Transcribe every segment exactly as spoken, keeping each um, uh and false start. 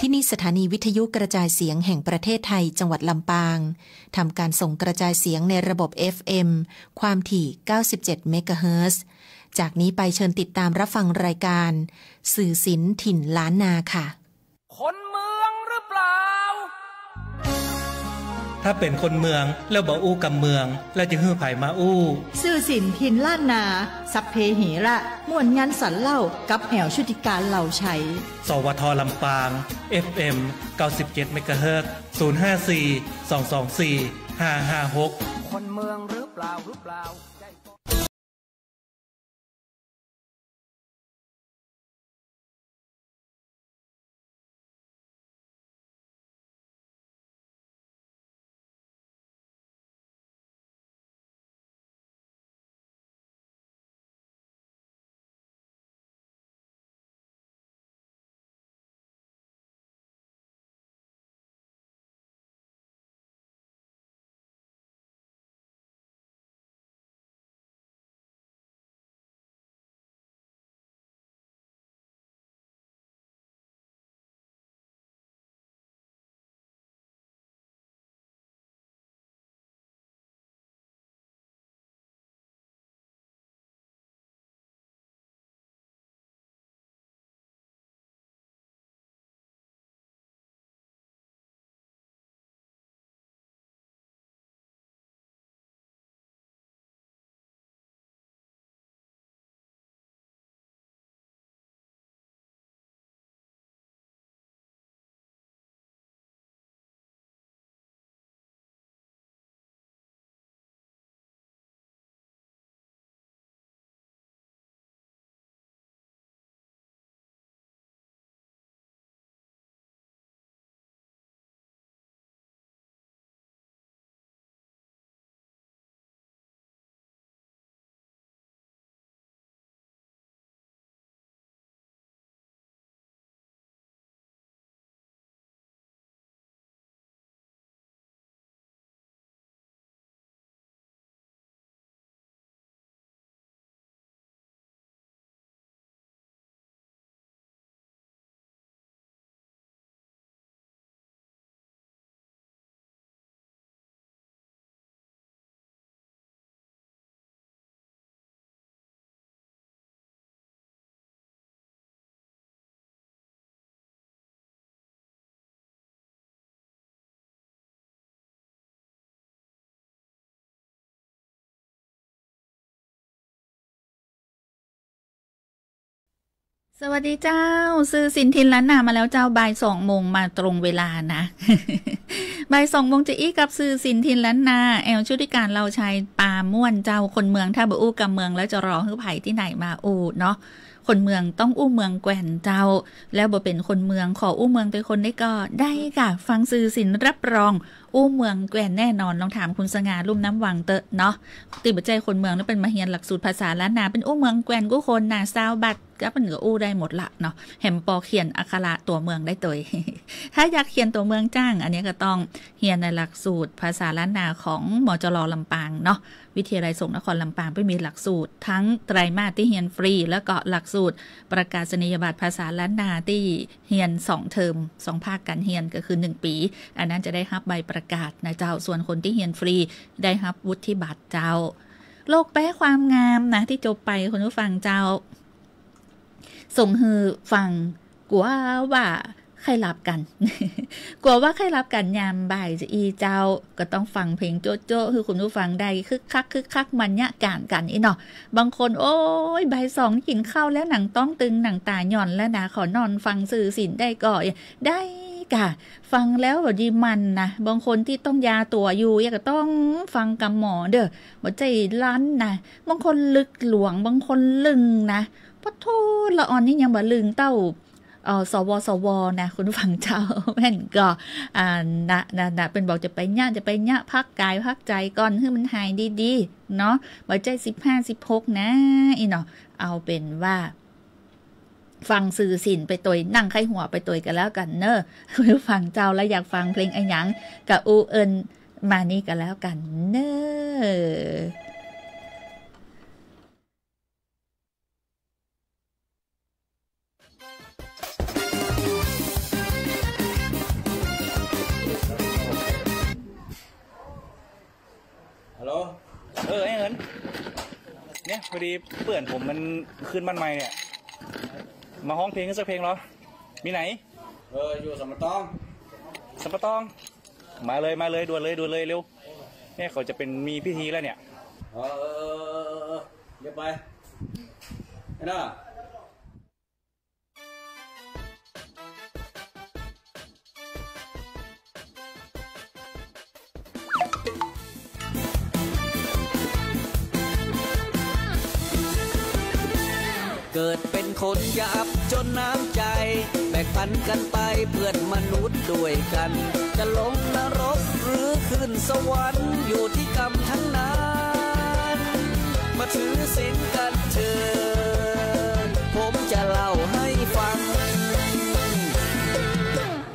ที่นี่สถานีวิทยุกระจายเสียงแห่งประเทศไทย จังหวัดลำปาง ทำการส่งกระจายเสียงในระบบ เอฟ เอ็ม ความถี่ เก้าสิบเจ็ด เมกะเฮิรตซ์ จากนี้ไปเชิญติดตามรับฟังรายการ สื่อศิลป์ถิ่นล้านนาค่ะ คนเมืองหรือเปล่า ถ้าเป๋นคนเมืองแล้วบ่อู้กำเมือง แล้วจะหื้อใผมาอู้ สื่อศิลป์ถิ่นล้านนา สัพเพเหระ ม่วนงันสันเล่า กับแอ๋วชุติการ เหล่าไชย สวท ลำปาง เอฟ เอ็ม เก้าสิบเจ็ด เมกะเฮิรตซ์ ศูนย์ ห้า สี่ สอง สอง สี่ ห้า ห้า หก คนเมืองหรือเปล่า หรือเปล่า สวัสดีเจ้า สื่อศิลป์ถิ่นล้านนามาแล้วเจ้า บ่ายสองโมงมาตรงเวลานะ บ่ายสองโมงจะอี้กับสื่อศิลป์ถิ่นล้านนา แอ๋วชุติการ เหล่าไชย ปาม่วนเจ้า คนเมืองถ้าบ่อู้กำเมืองแล้วจะรอหื้อใผตี้ไหนมาอู้เนาะ คนเมืองต้องอู้เมืองแก่นเจ้า แล้วบ่เป๋นคนเมืองขออู้เมืองตวยคนได้ก่อ ได้ก่ะ ฟังสื่อศิลป์รับรอง อู้เมืองแก่นแน่นอน ลองถามคุณสง่า ลุ่มน้ำวังเต๊อะเนาะ ตี้บ่ใจ้คนเมืองแล้วเปิ้นมาเฮียนหลักสูตรภาษาล้านนา เปิ้นอู้เมืองแก่นกู้คนน่ะ ซาวบัดก็เปิ้นก็อู้ได้หมดละเนาะ แหมปอเขียนอักขระตั๋วเมืองได้ตวย ถ้าอยากเขียนตั๋วเมืองจ้าง อันนี้ก็ต้องเฮียนในหลักสูตรภาษาล้านนาของ มจร ลำปางเนาะ วิทยาลัยสงฆ์นครลำปาง เปิ้นมีหลักสูตรทั้งไตรมาสตี้เฮียนฟรี แล้วก็หลักสูตรประกาศนียบัตรภาษาล้านนาตี้ เฮียนสองเทอม สองภาคการเฮียนก็คือหนึ่งปี๋ อันนั้นจะได้ฮับใบประกาศนะเจ้า ส่วนคนตี้เฮียนฟรีได้ฮับวุฒิบัตรเจ้า โลกแป๊ความงามนะ ตี้จบไปคุณผู้ฟังเจ้า ส่งหื้อฟัง กั๋วว่าใค่หลับกั๋น กั๋วว่าใค่หลับกั๋นยามบ่ายจะอี้เจ้า ก็ต้องฟังเพลงโจ๊ะๆ หื้อคุณผู้ฟังได้คึกคัก คึกคัก บรรยากาศกั๋นอี้เนาะ บางคน โอ๊ย บ่ายสองกิ๋นข้าวแล้ว หนังต๊องตึง หนังต๋าหย่อนแล้วนะ ขอนอนฟังสื่อศิลป์ได้ก่อ ได้ก่ะ ฟังแล้วบ่ดีมันนะ บางคนตี้ต้องยาตั๋วอยู่ ยังก็ต้องฟังกำหมอเด้อ บ่ใจ้ลั้นนะ บางคนลึกหลวง บางคนลึงนะ ปะโธ่ ละอ่อนนี่ยังบ่ลึงเต้า เอ่อ สว สว นะ คุณผู้ฟังเจ้า แม่นก่อ อ่า นะ นะ นะ เปิ้นบอกจะไปเยียะ จะไปเยียะ พักกายพักใจ๋ก่อน หื้อมันหายดีๆ เนาะ บ่ใจ้สิบห้า สิบหกนะ อี้เนาะ เอาเป๋นว่า ฟังสื่อศิลป์ไปตวย นั่งใค่หัวไปตวยกั๋นแล้วกั๋นเน่อ คุณผู้ฟังเจ้า แล้วอยากฟังเพลงอะหยัง ก็อู้เอิ้นมานี่กั๋นแล้วกั๋นเน่อ เออ ไอ้เอิญ เนี่ย พอดีเปื้อนผมมันขึ้นบ้านใหม่เนี่ย มาฮ้องเพลงสักเพลงเหรอ มีไหน เออ อยู่สัมปะตอง สัมปะตอง มาเลย มาเลย ด่วนเลย ด่วนเลย เร็ว เนี่ย เขาจะเป็น มีพิธีแล้วเนี่ย เออ เออ เออ เออ เออ เดี๋ยวไป ไอ้หน้า เกิดเป๋นคนยากอับจ๋นน้ำใจ๋ แบ่งปั๋นกั๋นไปเปื้อนมนุษย์ด้วยกั๋น จะลงนรกหรือขึ้นสวรรค์อยู่ตี้กรรมตังนั้น มาถือศีลกั๋นเถิด ผมจะเล่าหื้อฟัง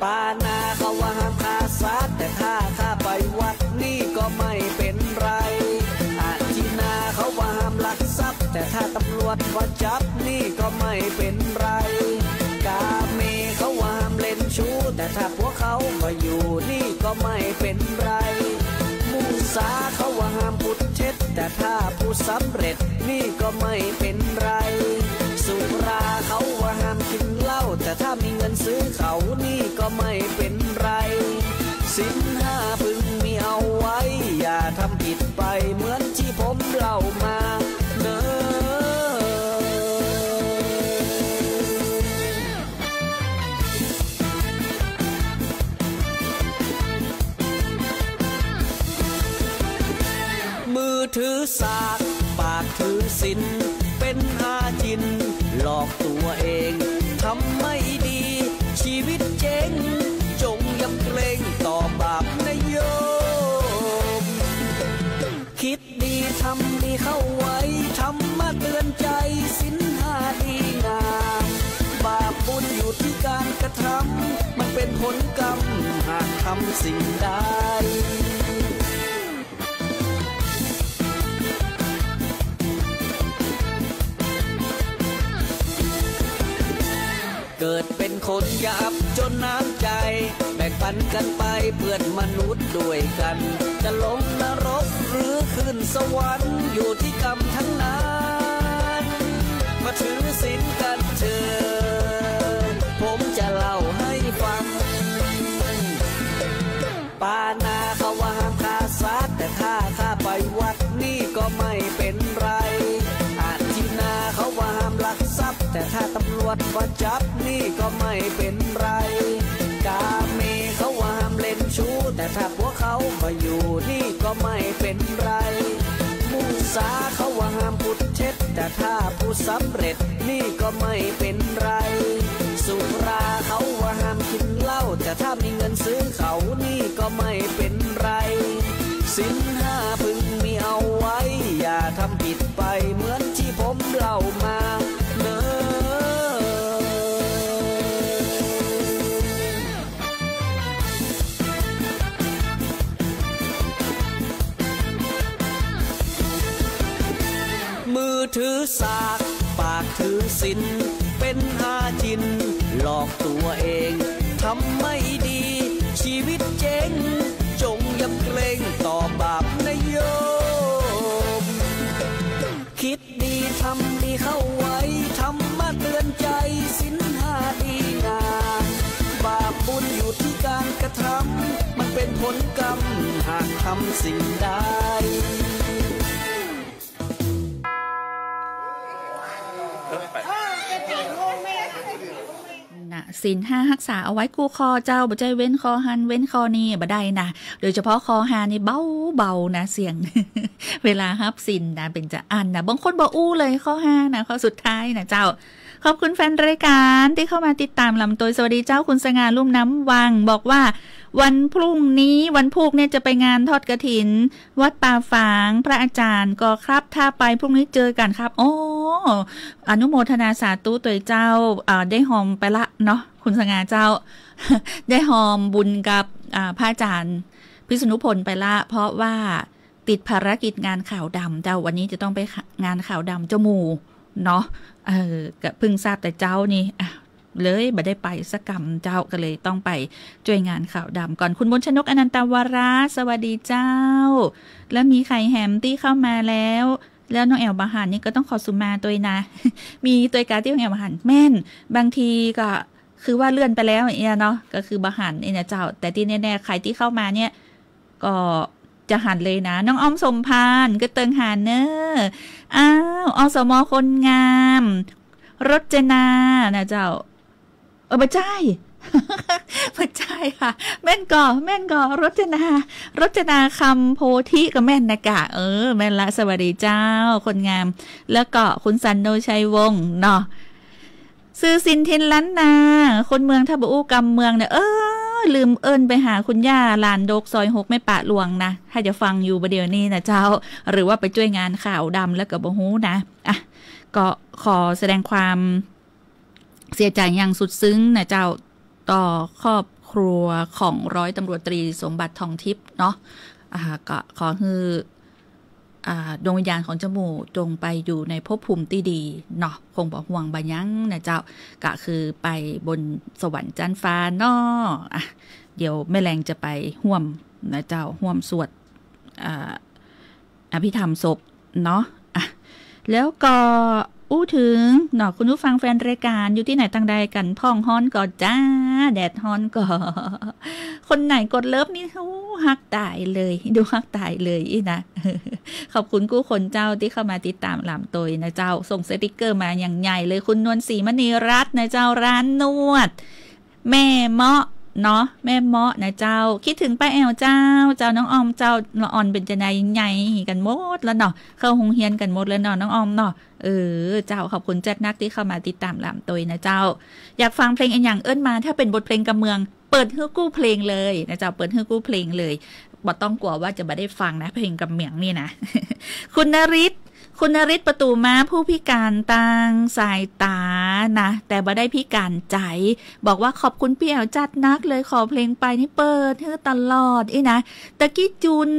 ปานาเขาว่าห้ามฆ่าสัตว์ แต่ถ้าฆ่าไปวัตรนี่ก็ไม่เป๋นไร อทินนาเขาว่าห้ามลักทรัพย์ แต่ถ้าตำรวจก็จับนี่ก็ไม่เป๋นไร กาเมเขาว่าห้ามเล่นชู้ แต่ถ้าผัวเขาก็อยู่นี่ก็ไม่เป๋นไร มุสาเขาว่าห้ามพูดเท็จ แต่ถ้าพูดสำเร็จนี่ก็ไม่เป๋นไร สุราเขาว่าห้ามกิ๋นเหล้า แต่ถ้ามีเงินซื้อเขานี่ก็ไม่เป๋นไร ศีลห้าพึงมีเอาไว้ อย่าทำผิดไปเหมือนตี้ผมเล่ามาเน่อ มือถือสาก ปากถือศีล เป๋นหาจิน หลอกตั๋วเอง ทำไม่ดี ชีวิตเจ๊ง จงยำเกรงต่อบาปนะโยม คิดดีทำดีเข้าไว้ ธรรมะเตื๋อนใจ๋ ศีลห้าดีงาม บาปบุญอยู่ตี้ก๋านกระทำ มันเป๋นผลกรรม หากทำสิ่งใด เกิดเป๋นคนยากอับจ๋นน้ำใจ๋ แบ่งปั๋นกั๋นไปเปื้อนมนุษย์ด้วยกั๋น จะลงนรกหรือขึ้นสวรรค์อยู่ตี้กรรมตังนั้น มาถือศีลกั๋นเถิด ผมจะเล่าหื้อฟัง ปานาเขาว่าห้ามฆ่าสัตว์ แต่ถ้าฆ่าไปวัตรนี่ก็ไม่เป๋นไร อทินนาเขาว่าห้ามลักทรัพย์ แต่ถ้าตำรวจก็จับนี่ก็ไม่เป๋นไร กาเมเขาว่าห้ามเล่นชู้ แต่ถ้าผัวเขาก็อยู่นี่ก็ไม่เป๋นไร มุสาเขาว่าห้ามพูดเท็จ แต่ถ้าพูดสำเร็จนี่ก็ไม่เป๋นไร สุราเขาว่าห้ามกิ๋นเหล้า แต่ถ้ามีเงินซื้อเขานี่ก็ไม่เป๋นไร ศีลห้าพึงมีเอาไว้ อย่าทำผิดไปเหมือนตี้ผมเล่ามาเน่อ มือถือสาก ปากถือศีล เป๋นหาจิน หลอกตั๋วเอง ทำไม่ดี ชีวิตเจ๊ง จงยำเกรงต่อบาปนะโยม คิดดีทำดีเข้าไว้ ธรรมะเตื๋อนใจ๋ ศีลห้าดีงาม บาปบุญอยู่ตี้ก๋านกระทำ มันเป๋นผลกรรม หากทำสิ่งใด นะ ศีลห้าฮักษาเอาไว้กู้ข้อเจ้า บ่ใจ้เว้นข้อหั้นเว้นข้อนี้ บ่ได้นะ โดยเฉพาะข้อห้านี่เบาๆ นะ เสี่ยง เวลาฮับศีลนะ เป๋นจะอั้นนะ บางคนบ่อู้เลยข้อห้านะ ข้อสุดท้ายนะเจ้า ขอบคุณแฟนรายการตี้เข้ามาติดต๋ามลำตวย สวัสดีเจ้า คุณสง่า ลุ่มน้ำวัง บอกว่าวันพรุ่งนี้ วันพูกเนี่ยจะไปงานทอดกฐิน วัดป่าฝาง พระอาจ๋ารย์ก่อครับ ถ้าไปพรุ่งนี้เจอกั๋นครับ โอ้ อนุโมทนาสาธุตวยเจ้า อ่า ได้ฮอมไปละเนาะ คุณสง่าเจ้า ได้ฮอมบุญกับ อ่า พระอาจ๋ารย์พิษณุพลไปละ เพราะว่าติดภารกิจงานขาวดำเจ้า วันนี้จะต้องไปงานขาวดำเจ้าหมู่เนาะ เออ ก็เพิ่งทราบแต่เจ๊านี่ อ่ะ เลยบ่ได้ไปสักกำเจ้า ก็เลยต้องไปจ้วยงานขาวดำก่อน คุณบุญชนก อนันตวรา สวัสดีเจ้า แล้วมีใผแหมตี้เข้ามาแล้ว แล้วน้องแอ๋วบ่หันนี่ก็ต้องขอสุมาตวยนะ มีตวยกาตี้น้องแอ๋วบ่หัน แม่น บางทีก็คือว่าเลื่อนไปแล้วอย่างเงี้ยเนาะ ก็คือบ่หันนี่นะเจ้า แต่ตี้แน่ๆ ใผตี้เข้ามาเนี่ย ก็จะหันเลยนะ น้องออมสมภาร ก็เติงหันเนอะ อ้าว อสม คนงาม รจนา นะเจ้า เออ บ่ใจ้ บ่ใจ้ค่ะ แม่นก่อ แม่นก่อ รจนา รจนา คำโพธิ ก็แม่นนะกะ เออ แม่นละ สวัสดีเจ้า คนงาม แล้วก็คุณสันโนชัยวงศ์เนาะ ซื่อสินทินล้านนา คนเมืองถ้าบ่อู้กำเมืองเนี่ย เออ ลืมเอิ้นไปหาคุณย่า หลานดก ซอยหก แม่ปะหลวงนะ ถ้าจะฟังอยู่บ่าเดี่ยวนี้นะเจ้า หรือว่าไปจ้วยงานขาวดำแล้วก็บ่ฮู้นะ อ่ะ ก็ขอแสดงความเสียใจอย่างสุดซึ้งนะเจ้า ต่อครอบครัวของร้อยตำรวจตรีสมบัติ ทองทิพย์เนาะ อ่า ก็ขอหื้อ อ่า ดวงวิญญาณของเจ้าหมู่จงไปอยู่ในภพภูมิตี้ดีเนาะ คงบ่ห่วงบ่หยังนะเจ้า ก็คือไปบนสวรรค์จั๊นฟ้าเนาะ อ่ะ เดี๋ยวแม่แลงจะไปฮ่วมนะเจ้า ฮ่วมสวด อ่า อภิธรรมศพเนาะ อ่ะ แล้วก็อู้เถิงเนาะ คุณผู้ฟังแฟนรายก๋าน อยู่ตี้ไหนตังใดกั๋นพ่อง ฮ้อนก่อจ้า แดดฮ้อนก่อ คนไหนกดเลิฟนี่ โอ้ ฮักต๋ายเลย ดูฮักต๋ายเลยอี้นะ ขอบคุณกู้คนเจ้าตี้เข้ามาติดต๋ามหลามตวยนะเจ้า ส่งสติกเกอร์มาอย่างใหญ่เลย คุณนวลศรีมณีรัตน์นะเจ้า ร้านนวด แม่เมาะเนาะ แม่เมาะนะเจ้า คิดถึงป้าแอ๋วเจ้า เจ้าน้องออมเจ้า ละอ่อนเป๋นจะใด ใหญ่กั๋นหมดแล้วเนาะ เข้าโฮงเฮียนกั๋นหมดแล้วเนาะ น้องออมเนาะ เออ เจ้า ขอบคุณจัดนักตี้เข้ามาติดต๋ามหลามตวยนะเจ้า อยากฟังเพลงอะหยังเอิ้นมา ถ้าเป๋นบทเพลงกำเมือง เปิดหื้อกู้เพลงเลยนะเจ้า เปิดหื้อกู้เพลงเลย บ่ต้องกั๋วว่าจะบ่ได้ฟังนะ เพลงกำเมืองนี่นะ คุณนฤทธิ์ คุณนฤทธิ์ ประตู๋ม้า ผู้พิก๋านตางสายต๋านะ แต่บ่ได้พิก๋านใจ๋ บอกว่าขอบคุณป้าแอ๋วจัดนักเลย ขอเพลงไปนี่เปิดหื้อตลอดอี้นะ ตะกี้จูน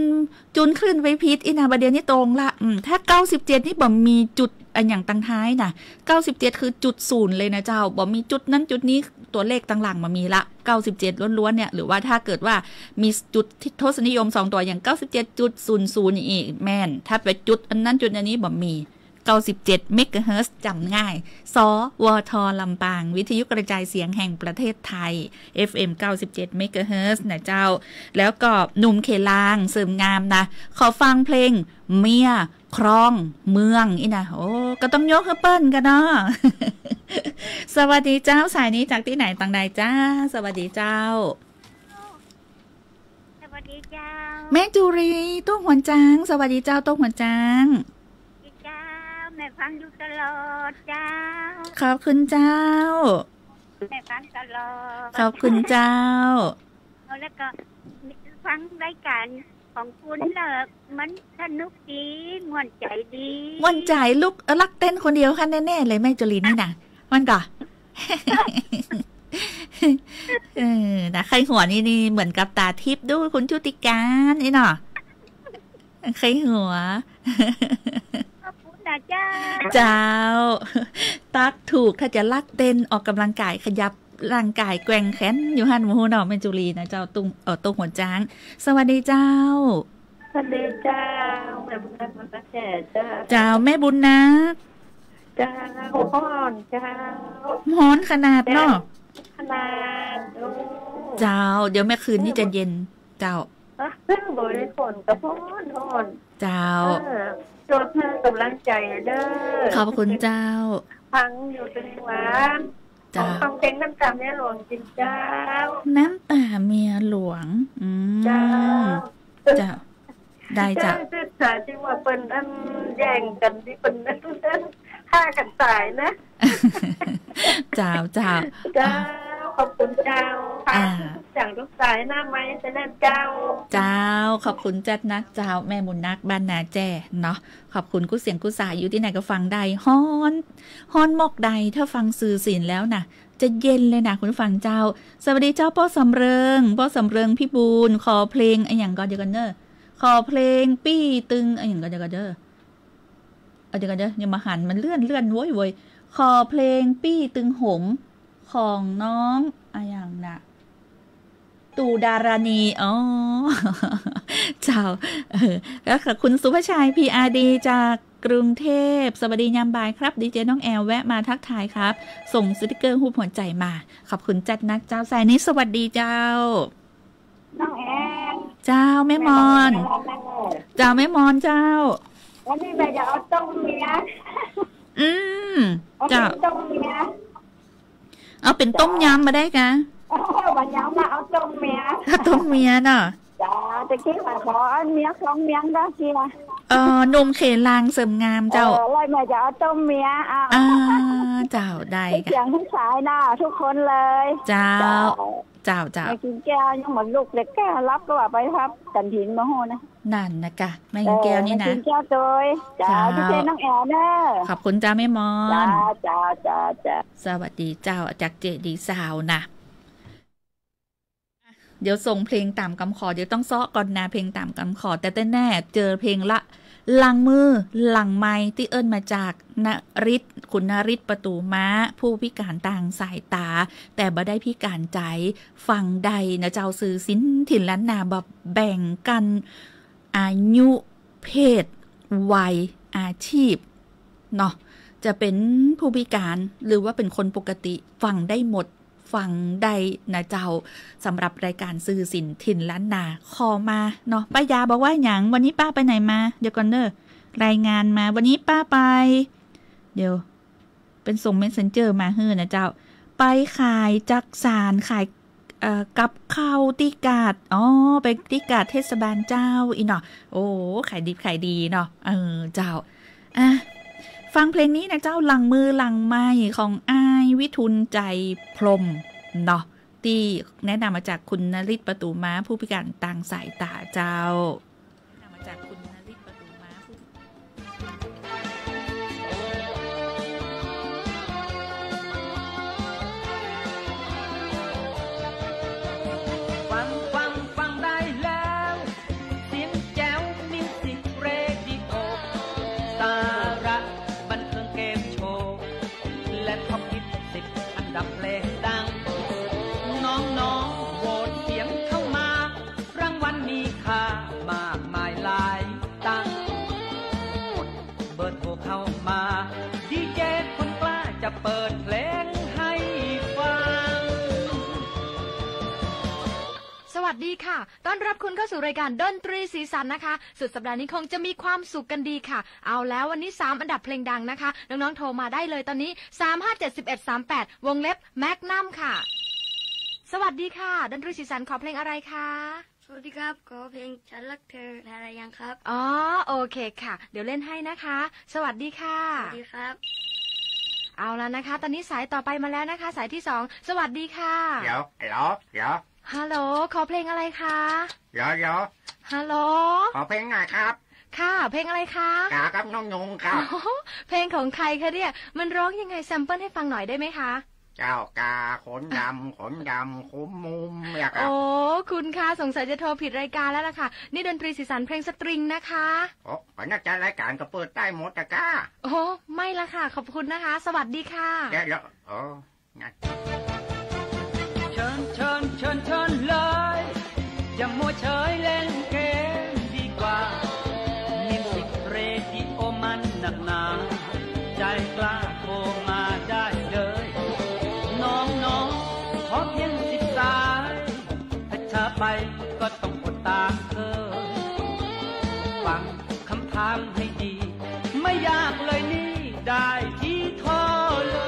จูนคลื่นไปผิดอี้นะ บ่าเดี่ยวนี้ตรงละ อืม ถ้าเก้าสิบเจ็ดนี่บ่มีจุดอะหยังตังท้ายนะ เก้าสิบเจ็ดคือจุดศูนย์เลยนะเจ้า บ่มีจุดนั้นจุดนี้ ตั๋วเลขตังหลังบ่มีละ เก้าสิบเจ็ดล้วนๆ เนี่ย หรือว่าถ้าเกิดว่ามีจุดทศนิยมสองตั๋วอย่าง เก้าสิบเจ็ดจุดศูนย์ศูนย์ อย่างอี้ แม่น ถ้าไปจุดอันนั้นจุดอันนี้บ่มี เก้าสิบเจ็ดเมกะเฮิรตซ์ จ๋ำง่าย สวท ลำปาง วิทยุกระจายเสียงแห่งประเทศไทย เอฟเอ็ม เก้าสิบเจ็ดเมกะเฮิรตซ์นะเจ้า แล้วก็หนุ่มเขลาง เสริมงามนะ ขอฟังเพลงเมียครองเมืองอี้นะ โอ้ ก็ต้องยกหื้อเปิ้นกั๋นเนาะ สวัสดีเจ้า สายนี้จากตี้ไหนตังใดจ้า สวัสดีเจ้า สวัสดีเจ้า แม่จุรี ตุ๊กหวนจ๊าง สวัสดีเจ้า ตุ๊กหวนจ๊าง เจ้า แม่ฟังอยู่ตลอดเจ้า ขอบคุณเจ้า แม่ฟังตลอด ขอบคุณเจ้า แล้วก็ฟังรายก๋านของคุณเน่อ มันสนุกดี ม่วนใจ๋ดี ม่วนใจ๋ ลุก เอ่อ ลักเต้นคนเดียวค่ะ แน่ๆ เลย แม่จุรีนี่นะ มันก่อ เออ นะ ใค่หัวนี่ นี่เหมือนกับต๋าทิพย์ดู คุณชุติการนี่เนาะ ใค่หัว ขอบคุณนะเจ้า เจ้า ตั๊กถูก ถ้าจะลักเต้น ออกกำลังก๋าย ขยับร่างก๋าย แกว่งแขนอยู่หั้น บ่ฮู้เนาะ แม่จุรีนะเจ้า ตุ๊ก เอ่อ ตุ๊กหวนจ๊าง สวัสดีเจ้า สวัสดีเจ้า แม่บุญนัก มาตั้งแต่เจ้า เจ้า แม่บุญนัก เจ้า ฮ้อนเจ้า ฮ้อนขนาดเนาะ ขนาด โอ้ เจ้า เดี๋ยวแม่คืนนี่จะเย็น เจ้า ฮะ บ่ได้ฝนก็ฮ้อน ฮ้อน เจ้า เออ จวบหื้อกำลังใจ๋เน่อ ขอบคุณเจ้า ฟังอยู่ตึงวัน เจ้า ขอฟังเพลงน้ำต๋าเมียหลวงกิ๋นเจ้า น้ำต๋าเมียหลวง อืม เจ้า เจ้า ได้เจ้า เจ้า เจ้า ที่ว่าเปิ้นอันแย่งกั๋น ตี้เปิ้นฆ่ากั๋นต๋ายนะ เจ้า เจ้า เจ้า อ่า ขอบคุณเจ้า ค่ะ อ่า ทุกอย่างทุกสายหน้าไมค์เสด็จเจ้า เจ้า ขอบคุณจัดนักเจ้า แม่บุญนักบ้านนาแจ้เนาะ ขอบคุณกู้เสียงกู้สาย อยู่ตี้ไหนก็ฟังได้ ฮ้อน ฮ้อนมอกใด ถ้าฟังซื่อสินแล้วนะ จะเย็นเลยนะคุณผู้ฟังเจ้า สวัสดีเจ้า ป้อสำเริง ป้อสำเริงพิบูลย์ ขอเพลงอะหยังก่อ เดี๋ยวก่อนเน่อ ขอเพลงปี้ตึงอะหยังก่อ เดี๋ยวก่อนเน่อ เอาเดี๋ยวก่อนเน่อ ยังบ่หัน มันเลื่อน เลื่อน โว้ย โว้ย ขอเพลงปี้ตึงหงส์ ของน้องอะหยังน่ะ ตู่ดาราณี อ๋อ เจ้า เออ แล้วก็คุณสุภชัย พีอาร์ดี จากกรุงเทพฯ สวัสดียามบ่ายครับ ดีเจน้องแอลแวะมาทักทายครับ ส่งสติกเกอร์ฮูปหัวใจ๋มา ขอบคุณจัดนักเจ้า สายนี้สวัสดีเจ้า น้องแอล เจ้า แม่มอน แม่มอน เจ้า แม่มอนเจ้า วันนี้แม่จะเอาต้มเมีย อืม เอาเป็น เจ้า ต้มเมีย เอาเป็นต้มยำบ่ได้กะ เออ บ่ยำนะ เอาต้มเมีย เอาต้มเมียเนาะ เจ้า ตะกี้ว่าขอเอาเมียของเมียงก็เสีย เอ่อ หนุ่มเขลังเสริมงามเจ้า เออ แล้วแม่จะเอาต้มเมีย อ่ะ อ่า เจ้า ได้กะ เสียงทุกสายนะ ทุกคนเลย เจ้า เจ้า เจ้า เจ้า แม่กิ่งแก้วยังบ่ลุกเลย แก้วรับก็ว่าไปครับ ตันถินมาโหนะ นั่นนะกะ แม่กิ่งแก้วนี่นะ เออ แม่กิ่งแก้วโตย เจ้า เจ้า ดีเจน้องแอลเนอะ ขอบคุณเจ้าแม่มอน เจ้า เจ้า เจ้า เจ้า สวัสดีเจ้า จากเจดีย์ซาวน์นะ เดี๋ยวส่งเพลงต๋ามกำขอ เดี๋ยวต้องเซาะก่อนนะ เพลงต๋ามกำขอ แต่แต๊แน่เจอเพลงละ หลังมือหลังไมค์ตี้เอิ้นมาจากนฤทธิ์ คุณนฤทธิ์ประตูม้า ผู้พิการตางสายต๋า แต่บ่ได้พิการใจ๋ ฟังได้นะเจ้า สื่อศิลป์ถิ่นล้านนาบ่แบ่งกั๋นอายุ เพศ วัย อาชีพ เนาะ จะเป๋นผู้พิการหรือว่าเป๋นคนปกติ ฟังได้หมด ฟังได้นะเจ้า สำหรับรายการสื่อศิลป์ถิ่นล้านนา ขอมาเนาะ ป้ายาบอกว่าหยัง วันนี้ป้าไปไหนมา เดี๋ยวก่อนเด้อ รายงานมา วันนี้ป้าไป เดี๋ยว เป๋นส่งเมสเซนเจอร์มาหื้อนะเจ้า ไปขายจักสาน ขาย เอ่อ กับข้าวตี้กาด อ๋อ ไปตี้กาดเทศบาลเจ้า อี้เนาะ โอ้ ขายดิบขายดีเนาะ เออ เจ้า อ่ะ ฟังเพลงนี้นะเจ้า หลังมือหลังไมค์ของอ้ายวิทูล ใจพรหม เนาะ ตี้แนะนำมาจากคุณนฤทธิ์ประตูม้า ผู้พิการตางสายต๋าเจ้า แนะนำมาจากคุณนฤทธิ์ประตูม้า ผู้ ฟัง ฟัง ฟังได้แล้ว เสียงแจ๋ว มิวสิกเรดิโอ สาระบันเทิงเกมโชว์ และท็อปฮิตสิบอันดับเพลงดัง น้องๆ โหวตเสียงเข้ามา รางวัลมีค่ามากมายหลายตังค์ กดเบอร์โทรเข้ามา ดีเจคนกล้าจะเปิดเพลงให้ฟัง สวัสดีค่ะ ต้อนรับคุณเข้าสู่รายการดนตรีสีสันนะคะ สุดสัปดาห์นี้คงจะมีความสุขกันดีค่ะ เอาแล้ววันนี้สามอันดับเพลงดังนะคะ น้องๆ โทรมาได้เลยตอนนี้ สามห้าเจ็ดสิบเอ็ดสามแปด วงเล็บแมกนัมค่ะ สวัสดีค่ะ ดนตรีสีสันขอเพลงอะไรคะ สวัสดีครับ ขอเพลงฉันรักเธอ นานหรือยังครับ อ๋อ โอเคค่ะ เดี๋ยวเล่นให้นะคะ สวัสดีค่ะ สวัสดีครับ เอาละนะคะ ตอนนี้สายต่อไปมาแล้วนะคะ สายที่สอง สวัสดีค่ะ เดี๋ยว ฮัลโหล เดี๋ยว ฮัลโหล ขอเพลงอะไรคะ เดี๋ยว เดี๋ยว ฮัลโหล ขอเพลงหน่อยครับ ค่ะ เพลงอะไรคะ จ๋าครับน้องยุงครับ โอ้โห เพลงของใครคะเนี่ย มันร้องยังไง แซมเปิ้ลให้ฟังหน่อยได้ไหมคะ เจ้ากาขนดำ ขนดำคุ้มมุมเนี่ยครับ โอ้ คุณคะ สงสัยจะโทรผิดรายการแล้วล่ะค่ะ นี่ดนตรีสีสันเพลงสตริงนะคะ โอ้ ไปนักจัดรายการก็เปิดได้หมดอะก้า โอ้ ไม่ละค่ะ ขอบคุณนะคะ สวัสดีค่ะ เดี๋ยว เดี๋ยว อ๋อ เชิญ เชิญ เชิญ เชิญเลย อย่ามัวเฉยเล่นเกมดีกว่า มิวสิกเรดิโอมันนักหนา ใจกล้าโทรมาได้เลย น้องๆ ขอเพียงสิบสาย ถ้าช้าไปก็ต้องอดตามเคย ฟังคำถามให้ดี ไม่ยากเลยนี่ ได้ที่โทรเลย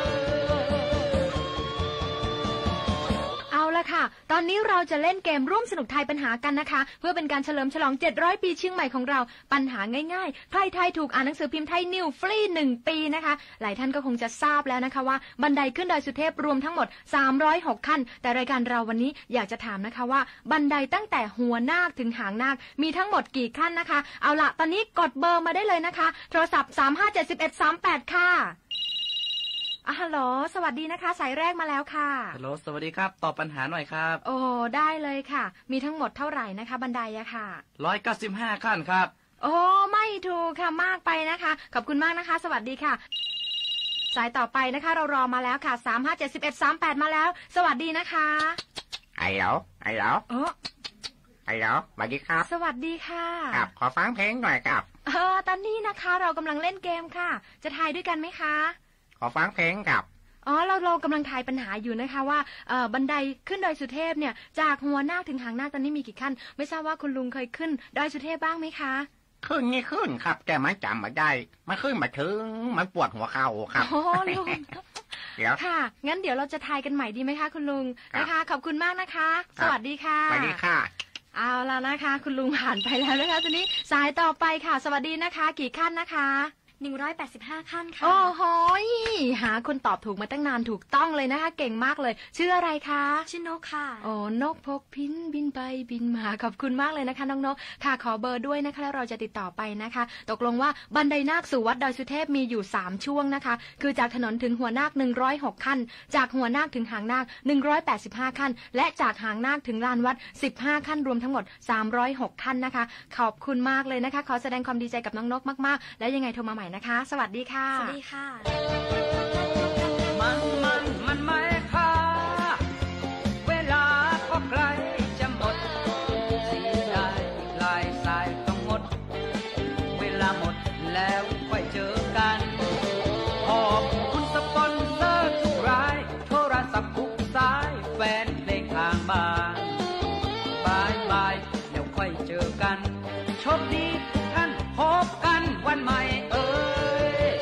เอาละค่ะ ตอนนี้เราจะเล่นเกมร่วมสนุกทายปัญหากันนะคะ เพื่อเป็นการเฉลิมฉลองเจ็ดร้อยปีเชียงใหม่ของเรา ปัญหาง่ายๆ ใครทายถูกอ่านหนังสือพิมพ์ไทยนิวฟรีหนึ่งปีนะคะ หลายท่านก็คงจะทราบแล้วนะคะว่าบันไดขึ้นดอยสุเทพรวมทั้งหมดสามร้อยหกขั้น แต่รายการเราวันนี้อยากจะถามนะคะว่าบันไดตั้งแต่หัวนาคถึงหางนาคมีทั้งหมดกี่ขั้นนะคะ เอาละ ตอนนี้กดเบอร์มาได้เลยนะคะ โทรศัพท์ สามห้าเจ็ดสิบเอ็ดสามแปด ค่ะ อ่ะ ฮัลโหล สวัสดีนะคะ สายแรกมาแล้วค่ะ ฮัลโหล สวัสดีครับ ตอบปัญหาหน่อยครับ โอ้ ได้เลยค่ะ มีทั้งหมดเท่าไหร่นะคะ บันไดอะค่ะ ร้อยเก้าสิบห้าขั้นครับ โอ้ ไม่ถูกค่ะ มากไปนะคะ ขอบคุณมากนะคะ สวัสดีค่ะ สายต่อไปนะคะ เรารอมาแล้วค่ะ สามห้าเจ็ดสิบเอ็ดสามแปด มาแล้ว สวัสดีนะคะ ฮัลโหล ฮัลโหล เออ ฮัลโหล สวัสดีครับ สวัสดีค่ะ ครับ ขอฟังเพลงหน่อยครับ เออ ตอนนี้นะคะ เรากำลังเล่นเกมค่ะ จะทายด้วยกันไหมคะ ขอฟังเพลงครับ อ๋อ เรา เรากำลังทายปัญหาอยู่นะคะว่า เอ่อ บันไดขึ้นดอยสุเทพเนี่ย จากหัวนาคถึงหางนาคตอนนี้มีกี่ขั้น ไม่ทราบว่าคุณลุงเคยขึ้นดอยสุเทพบ้างไหมคะ ขึ้นนี่ขึ้นครับ แต่มันจ๋ำบ่ได้ มันขึ้นบ่เถิง มันปวดหัวเข่าครับ อ๋อ ลุง เดี๋ยว ค่ะ งั้นเดี๋ยวเราจะทายกันใหม่ดีไหมคะคุณลุง ครับ นะคะ ขอบคุณมากนะคะ ครับ สวัสดีค่ะ สวัสดีค่ะ เอาล่ะนะคะ คุณลุงผ่านไปแล้วนะคะ ทีนี้สายต่อไปค่ะ สวัสดีนะคะ กี่ขั้นนะคะ หนึ่งร้อยแปดสิบห้าขั้นค่ะ โอ้โหย หาคนตอบถูกมาตั้งนาน ถูกต้องเลยนะคะ เก่งมากเลย ชื่ออะไรคะ ชื่อนกค่ะ อ๋อ นกพกพินบินไปบินมา ขอบคุณมากเลยนะคะน้องนก ค่ะ ขอเบอร์ด้วยนะคะ แล้วเราจะติดต่อไปนะคะ ตกลงว่าบันไดนาคสู่วัดดอยสุเทพมีอยู่สามช่วงนะคะ คือจากถนนถึงหัวนาคหนึ่งร้อยหกขั้น จากหัวนาคถึงหางนาคหนึ่งร้อยแปดสิบห้าขั้น และจากหางนาคถึงลานวัดสิบห้าขั้น รวมทั้งหมดสามร้อยหกขั้นนะคะ ขอบคุณมากเลยนะคะ ขอแสดงความดีใจกับน้องนกมากๆ แล้วยังไงโทรมาใหม่นะคะ สวัสดีค่ะ สวัสดีค่ะ มันมันมันไม่ค่า เวลาก็ใกล้จะหมด เสียดายอีกหลายสายต้องงด เวลาหมดแล้วค่อยเจอกัน ขอบคุณสปอนเซอร์ทุกราย โทรศัพท์ทุกสาย แฟนเพลงทางบ้าน บายบาย แล้วค่อยเจอกัน โชคดีทุกท่าน พบกันวันใหม่เอ่ย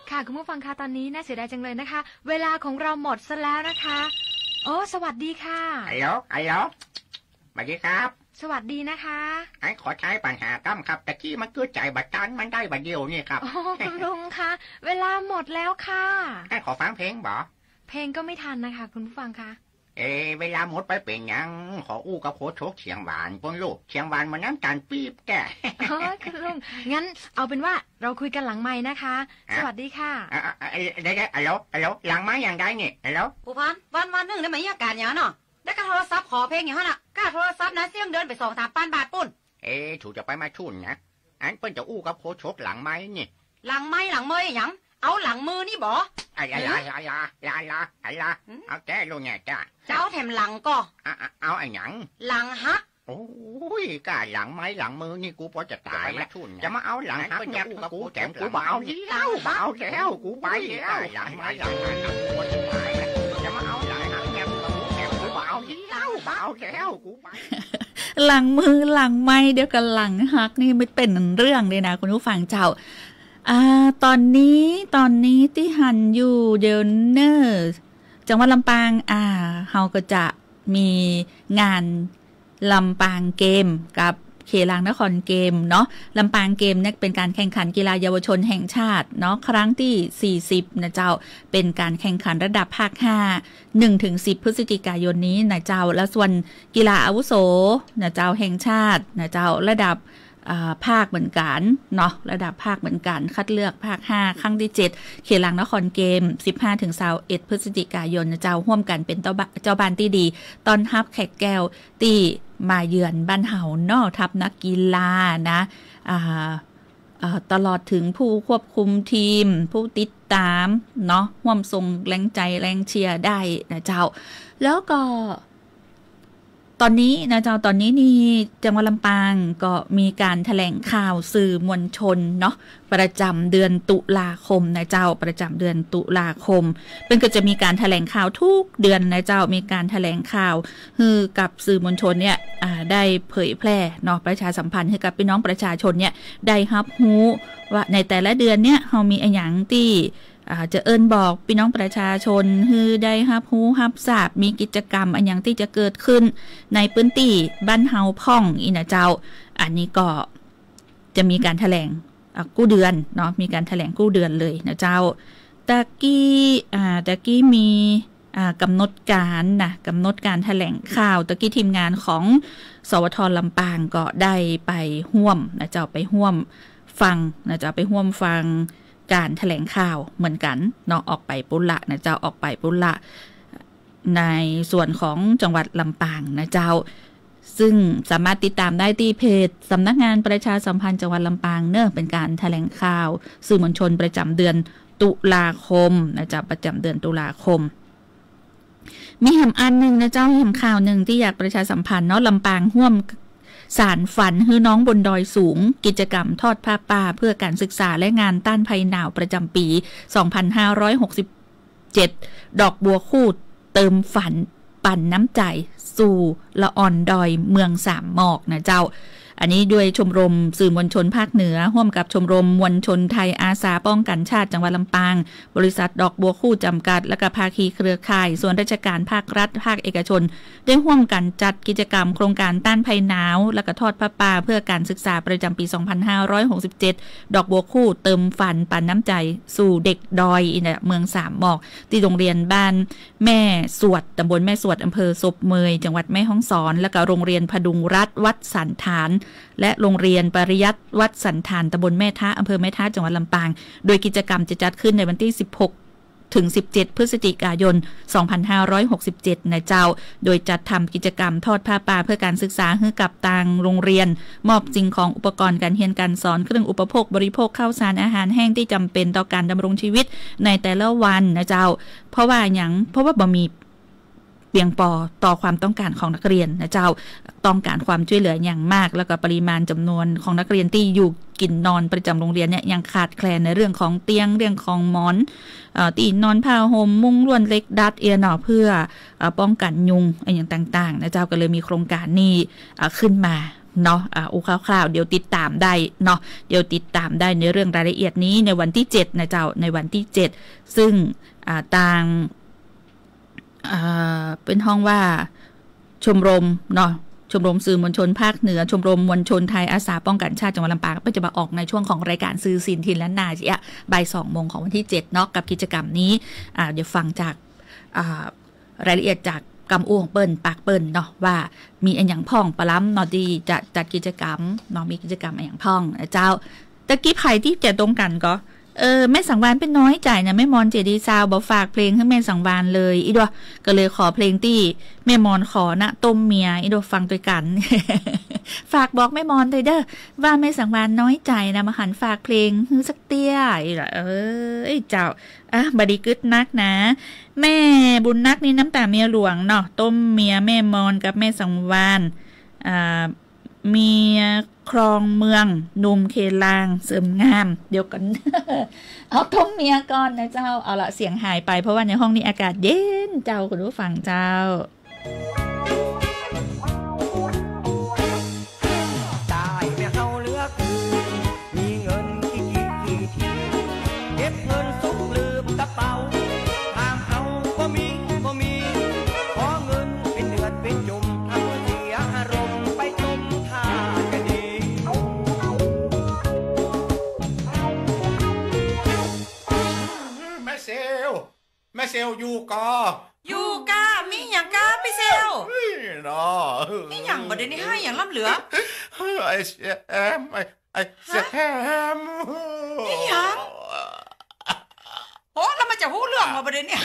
ค่ะ คุณผู้ฟังคะ ตอนนี้น่าเสียดายจังเลยนะคะ เวลาของเราหมดซะแล้วนะคะ โอ้ สวัสดีค่ะ ฮัลโหล ฮัลโหล สวัสดีครับ สวัสดีนะคะ อันขอทายปัญหาก้ำครับ ตะกี้มันกึ๊ดใจ๋บ่ตัน มันได้บ่าเดียวนี่ครับ โอ้ คุณลุงคะ เวลาหมดแล้วค่ะ อันขอฟังเพลงบ่ เพลงก็ไม่ทันนะคะ คุณผู้ฟังคะ เอ เวลาหมดไปเป๋นหยัง ขออู้กับโฆษกเสียงหวานเปิ้นลูก เสียงหวานเหมือนน้ำตาลปี๊บแต๊ โอ้ย คุณลุง งั้นเอาเป็นว่าเราคุยกันหลังไมค์นะคะ ฮะ สวัสดีค่ะ อ่ะ อ่ะ อ่ะ เดี๋ยว เดี๋ยว ฮัลโหล ฮัลโหล หลังไมค์อย่างใดนี่ ฮัลโหล ผู้พัน วันวันนึ่งได้มาเยียะก๋านหยังเนาะ ได้ก้าโทรศัพท์ขอเพลงอยู่หั้นน่ะ ก้าโทรศัพท์นะ เสี้ยงเดือนไปสองสามปันบาทปู้น เอ๊ะ ถูจะไปมาทุ่นนะ อันเปิ้นจะอู้กับโฆษกหลังไมค์นี่ หลังไมค์หลังเมยหยัง เอาหลังมือนี่บ่ อะละละละละละละละ หืม เอาแต๊ลูกเนี่ยจ้า เจ้าแถมหลังก่อ อะ อะ เอาอะหยัง หลังหัก โอ้ย ก้าหลังไมค์หลังมือนี่กูปอจะต๋ายละ จะมาเอาหลังหักเนี่ยกูแถมกูบ่เอาแล้ว บ่เอาแล้ว กูไปแล้ว หลังไมค์หลังหัก จะมาเอาหลังหักเนี่ยกูแถมกูบ่เอาแล้ว บ่เอาแล้ว กูไป หลังมือหลังไมค์เดี๋ยวก็หลังหักนี่มันเป๋นเรื่องเลยนะคุณผู้ฟังเจ้า อ่า ตอนนี้ ตอนนี้ตี้หันอยู่เดี๋ยวเน่อ จังหวัดลำปาง อ่า เฮาก็จะมีงานลำปางเกมกับเขลางนครเกมเนาะ ลำปางเกมเนี่ยเป๋นก๋านแข่งขันกีฬาเยาวชนแห่งชาติเนาะ ครั้งตี้สี่สิบนะเจ้า เป๋นก๋านแข่งขันระดับภาคห้า หนึ่งถึงสิบพฤศจิกายนนี้นะเจ้า แล้วส่วนกีฬาอาวุโสนะเจ้า แห่งชาตินะเจ้า ระดับ อ่า ภาคเหมือนกั๋นเนาะ ระดับภาคเหมือนกั๋น คัดเลือกภาคห้า ครั้งตี้เจ็ด เขลางนครเกม สิบห้าถึงซาวเอ็ดพฤศจิกายนนะเจ้า ฮ่วมกั๋นเป๋นเจ้าบ้า- เจ้าบ้านตี้ดี ต้อนฮับแขกแก้วตี้มาเยือนบ้านเฮาเนาะ ทัพนักกีฬานะ อ่า เอ่อ ตลอดเถิงผู้ควบคุมทีม ผู้ติดต๋ามเนาะ ฮ่วมส่งแรงใจ๋แรงเชียร์ได้นะเจ้า แล้วก็ ตอนนี้นะเจ้า ตอนนี้นี่จังหวัดลำปางก็มีก๋านแถลงข่าวสื่อมวลชนเนาะ ประจ๋ำเดือนตุลาคมนะเจ้า ประจ๋ำเดือนตุลาคม เปิ้นก็จะมีก๋านแถลงข่าวกู้เดือนนะเจ้า มีก๋านแถลงข่าวหื้อกับสื่อมวลชนเนี่ย อ่า ได้เผยแพร่เนาะ ประชาสัมพันธ์หื้อกับปี้น้องประชาชนเนี่ยได้ฮับฮู้ว่าในแต่ละเดือนเนี่ยเฮามีอะหยังตี้ อ่า จะเอิ้นบอกปี้น้องประชาชนหื้อได้ฮับฮู้ฮับทราบ มีกิจก๋รรมอะหยังตี้จะเกิดขึ้นในพื้นตี้บ้านเฮาพ่องอี้นะเจ้า อันนี้ก็จะมีก๋านแถลง อ่า กู้เดือนเนาะ มีก๋านแถลงกู้เดือนเลยนะเจ้า ตะกี้ อ่า ตะกี้มี อ่า ก๋ำหนดก๋านนะ ก๋ำหนดก๋านแถลงข่าว ตะกี้ทีมงานของ สวท ลำปางก็ได้ไปฮ่วมนะเจ้า ไปฮ่วมฟังนะเจ้า ไปฮ่วมฟัง ก๋านแถลงข่าวเหมือนกั๋นเนาะ ออกไปปู้นละนะเจ้า ออกไปปู้นละ ในส่วนของจังหวัดลำปางนะเจ้า ซึ่งสามารถติดต๋ามได้ตี้เพจสำนักงานประชาสัมพันธ์จังหวัดลำปางเนาะ เป๋นก๋านแถลงข่าวสื่อมวลชนประจ๋ำเดือนตุลาคมนะเจ้า ประจ๋ำเดือนตุลาคม มีแหมอันนึ่งนะเจ้า แหมข่าวนึ่งตี้อยากประชาสัมพันธ์เนาะ ลำปางฮ่วมสานฝันหื้อน้องบนดอยสูง กิจกรรมทอดผ้าป่าเพื่อการศึกษาและงานต้านภัยหนาวประจ๋ำปี๋ สองพันห้าร้อยหกสิบเจ็ด ดอกบัวคู่เติมฝันปันน้ำใจ๋สู่ละอ่อนดอยเมืองสามหมอกนะเจ้า อันนี้โดยชมรมสื่อมวลชนภาคเหนือ ฮ่วมกับชมรมมวลชนไทยอาสาป้องกั๋นชาติจังหวัดลำปาง บริษัทดอกบัวคู่จ๋ำกัด และก็ภาคีเครือข่าย ส่วนราชก๋านภาครัฐ ภาคเอกชน ได้ฮ่วมกั๋นจัดกิจกรรมโครงก๋านต้านภัยหนาว และก็ทอดผ้าป่าเพื่อการศึกษาประจ๋ำปี๋ สองพันห้าร้อยหกสิบเจ็ด ดอกบัวคู่เติมฝันปันน้ำใจ๋สู่เด็กดอยอีเนี่ย เมืองสามหมอก ตี้โรงเรียนบ้านแม่สวด ตำบลแม่สวด อำเภอศพเมย จังหวัดแม่ฮ่องสอน และก็โรงเรียนพดุงรัตน์วัดสันฐาน และโรงเรียนปริยัติวัดสันฐาน ตำบลแม่ทะ อำเภอแม่ทะ จังหวัดลำปาง โดยกิจกรรมจะจัดขึ้นในวันตี้ สิบหก ถึง สิบเจ็ด พฤศจิกายน สองพันห้าร้อยหกสิบเจ็ด นะเจ้า โดยจัดทำกิจกรรมทอดผ้าป่าเพื่อการศึกษาหื้อกับตางโรงเรียน มอบสิ่งของอุปกรณ์ก๋านเฮียนก๋านสอน เครื่องอุปโภคบริโภค ข้าวสารอาหารแห้งตี้จ๋ำเป๋นต่อก๋านดำรงชีวิตในแต่ละวันนะเจ้า เพราะว่าหยัง เพราะว่าบ่มีเปียงปอต่อความต้องก๋านของนักเรียนนะเจ้า ต้องก๋านความจ้วยเหลืออย่างมาก แล้วก็ปริมาณจ๋ำนวนของนักเรียนตี้อยู่กิ๋นนอนประจ๋ำโรงเรียนเนี่ยยังขาดแคลนในเรื่องของเตียง เรื่องของหมอน เอ่อ ตี้นอน ผ้าห่ม มุ้งลวดเหล็กดัดเอี้ยเนาะ เพื่อ เอ่อ ป้องกั๋นยุงอะหยังต่างๆ นะเจ้า ก็เลยมีโครงก๋านนี้ เอ่อ ขึ้นมาเนาะ อ่า อู้คร่าวๆ เดี๋ยวติดต๋ามได้เนาะ เดี๋ยวติดต๋ามได้ในเรื่องรายละเอียดนี้ในวันตี้ เจ็ด นะเจ้า ในวันตี้ เจ็ด ซึ่ง อ่า ตาง อ่า เปิ้นฮ้องว่าชมรมเนาะ ชมรมสื่อมวลชนภาคเหนือ ชมรมมวลชนไทยอาสาป้องกั๋นชาติจังหวัดลำปาง เปิ้นจะมาออกในช่วงของรายก๋านสื่อสินถิ่นล้านนาเสีย บ่ายสองโมงของวันตี้ เจ็ด เนาะ กับกิจกรรมนี้ อ่า เดี๋ยวฟังจาก อ่า รายละเอียดจากกำอู้ของเปิ้น ปากเปิ้นเนาะ ว่ามีอะหยังพ่องปะล้ำเนาะ ตี้จะจัดกิจกรรมเนาะ มีกิจกรรมอะหยังพ่องนะเจ้า ตะกี้ใผตี้จะตรงกั๋นก่อ เออ แม่สังวาลเปิ้นน้อยใจ๋นะ แม่มอนเจดีซาวด์บ่ฝากเพลงหื้อแม่สังวาลเลย อี้ดัว ก็เลยขอเพลงตี้แม่มอนขอนะ ต้มเมีย อี้ดัว ฟังตวยกั๋น ฝากบอกแม่มอนตวยเด้อ ว่าแม่สังวาลน้อยใจ๋นะ บ่หันฝากเพลงหื้อสักเตี้ย อี้ละ เอ้ย เจ้า อ่ะ บ่ดีกึ๊ดนักนะ แม่บุญนักนี่น้ำต๋าเมียหลวงเนาะ ต้มเมีย แม่มอนกับแม่สังวาล อ่า เมียครองเมือง หนุ่มเขลาง เสริมงาม เดี๋ยวก่อน เอาต้มเมียก่อนนะเจ้า เอาละ เสียงหายไป เพราะว่าในห้องนี้อากาศเย็นเจ้า คุณผู้ฟังเจ้า ต๋ายแม่เฮาเหลือเกือ มีเงินกี่กี่กี่ที เก็บเงินสุกลืมกระเป๋า ถามเอาบ่มี บ่มี ขอเงินเป๋นเดือนเป๋นจุ่ม ทำเสียอารมณ์ไปจุ่มท่าจะดี แม่เซล แม่เซลอยู่ก่อ อยู่ก้า มีหยังก้าปี้เซล เฮ้ยเนาะ มีหยังบ่าเดี่ยวนี้ ไห้หยังล้ำเหลือ ไอ้แซม ไอ้ ไอ้แซม ฮะ มีหยัง โอ้ แล้วมันจะฮู้เรื่องบ่าเดี่ยวนี้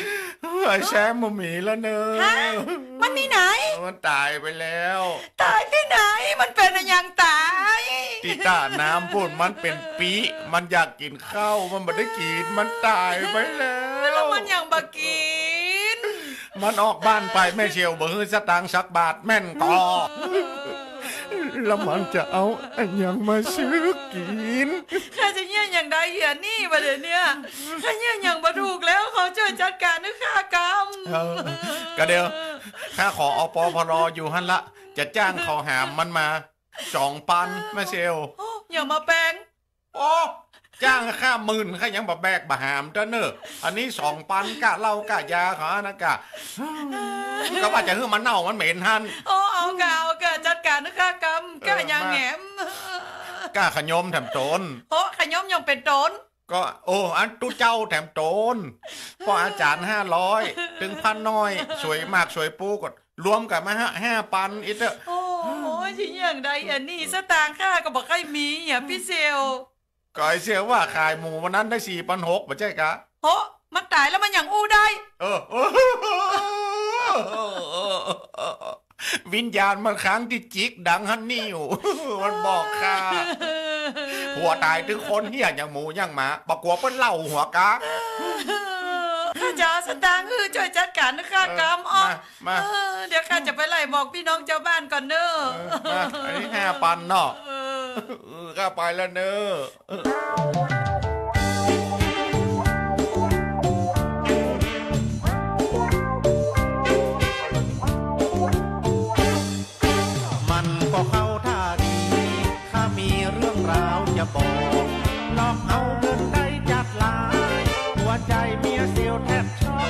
ไอ้แซมบ่มีแล้วเนอะ ฮะ มันมีไหน มันต๋ายไปแล้ว ต๋ายตี้ไหน มันเป๋นอะหยังต๋าย ตี้ต้าน้ำปู้น มันเป๋นปี้ มันอยากกิ๋นข้าว มันบ่ได้กิ๋น มันต๋ายไปแล้ว แล้วมันหยังบ่ากิ๋น มันออกบ้านไป แม่เซลบ่หื้อสตางค์สักบาท แม่นก่อ แล้วมันจะเอาอะหยังมาซื้อกิ๋น ข้าจะเยียะหยังได้เหียนี่บ่าเดี่ยวนี้ ข้าเยียะหยังบ่ถูกแล้ว เขาจ้วยจัดก๋านหื้อข้ากำ เออ ก็เดี๋ยว ข้าขอ อปพล อยู่หั้นละ จะจ้างเขาหามมันมา สองปัน แม่เซล โอ้ อย่ามาแปง โอ้ จ้างข้าหมื่น ข้ายังบ่แบกบ่หามเต้อเน่อ อันนี้สองปัน ก้าเหล้าก้ายาเขาอันนั้นก้า ก็ว่าจะหื้อมันเน่ามันเหม็นหั้น โอ้ เอาก้า เอาก้า จัดก๋านหื้อข้ากำ ก้า เออ ยังแหม ก้าขยมแถมต๋น โอ้ ขยมยังเป๋นต๋น ก็ โอ้ อันตุ๊เจ้าแถมต๋น ป้ออาจ๋ารย์ห้าร้อย ตึงพันน้อย สวยมากสวยปูก็ รวมกั๋นมาห้า ห้าปัน อิเต้อ โอ้ย จะเยียะหยังได้ อันนี้สตางค์ข้าก็บ่ค่อยมีอะปี้เซล ก็ไอ้เซลว่าขายหมูวันนั้นได้สี่ปันหก บ่ใจ้ก๊ะ โห มันต๋ายแล้วมันยังอู้ได้ เออ เออ เออ เออ วิญญาณมันค้างตี้จิ๊กดังหั้นนี่อยู่ มันบอกข้า หัวต๋ายตึงคนเหียอย่างหมูอย่างหมา บ่กั๋วเปิ้นเล่าหัวกา ข้าจะเอาสตางค์หื้อ จ้วยจัดก๋านหื้อข้ากำ เออ อ้อ มา มา เออ เดี๋ยวข้าจะไปไล่บอกปี้น้องจาวบ้านก่อนเน่อ เออ มา อันนี้ห้าปันเนาะ เออ เออ ข้าไปแล้วเน่อ มันก็เข้าท่าดี ข้ามีเรื่องราวจะบอก นอกเอาเงินได้จัดหลาย หัวใจ๋เมียเสี่ยวแทบช็อก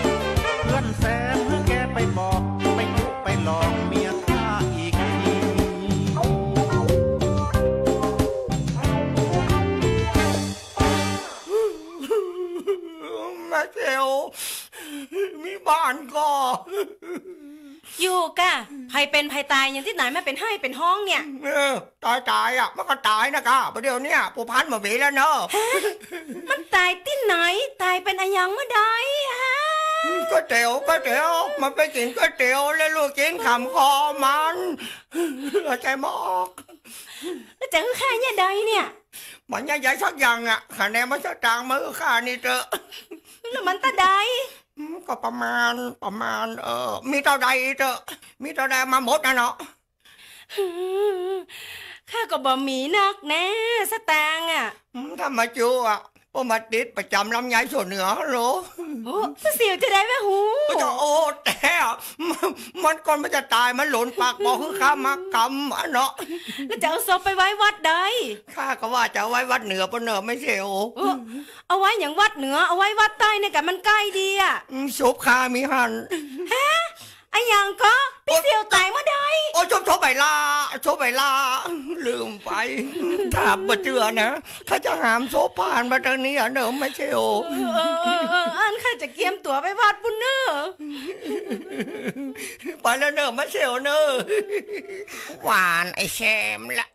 เปื้อนแสมหื้อแกไปบอก ไปกุไปหลอกเมียข้าอีกที แม่เสี่ยว มีบ้านก่อ อยู่ก่ะ ใผเป๋นใผต๋ายหยังตี้ไหนมาเป๋นไห้เป๋นฮ้องเนี่ย เออ ต๋ายต๋ายอะ มันก็ต๋ายนะก่ะ บ่าเดี่ยวเนี่ย ผู้พันบ่มีแล้วเน่อ ฮะ มันต๋ายตี้ไหน ต๋ายเป๋นอะหยังเมื่อใดฮะ ก๋วยเตี๋ยว ก๋วยเตี๋ยว มันไปกิ๋นก๋วยเตี๋ยวแล้วลูกชิ้นขำคอมัน เข้าใจ๋บ่ แล้วจะหื้อข้าเยียะใดเนี่ย บ่เยียะใดสักอย่างอะ คะแนนมันสตางค์มาหื้อข้านี่เต๊อะ แล้วมันเต้าใด อืม ก็ประมาณ ประมาณ เออ มีเต้าใดเต๊อะ มีเต้าใดมาหมดนะเนาะ ข้าก็บ่มีนักแน่ สตางค์อะ อืม ถ้ามาจูอะ ก็มาติดประจ๋ำลำไยส่วนเหนือฮัลโหล โอ้ เสี่ยวจะได้แม่ฮู้ ก็จะโอ้ แต๊อะ มัน มันก่อนมันจะต๋าย มันหล่นปากบ่หื้อข้ามากำอะเนาะ แล้วจะเอาศพไปไว้วัดใด ข้าก็ว่าจะเอาไว้วัดเหนือปู้นเน่อ แม่เสี่ยว โอ้ เอาไว้หยังวัดเหนือ เอาไว้วัดใต้เนี่ยก่ะ มันใก้ดีอะ อืม ศพข้ามีหั้น ฮะ อะหยังก่อ ปี้เสี่ยวต๋ายเมื่อใด โอ้ ศพ ศพใบลา ศพใบลา ลืมไป ถ้าบ่เจื้อนะ ข้าจะหามศพผ่านมาตางนี้อะเน่อ แม่เสี่ยว เออ เออ เออ เออ อั้นข้าจะเกียมตั๋วไปวัดปู้นเน่อ ไปแล้วเน่อ แม่เสี่ยวเน่อ หวานไอ้แซมละ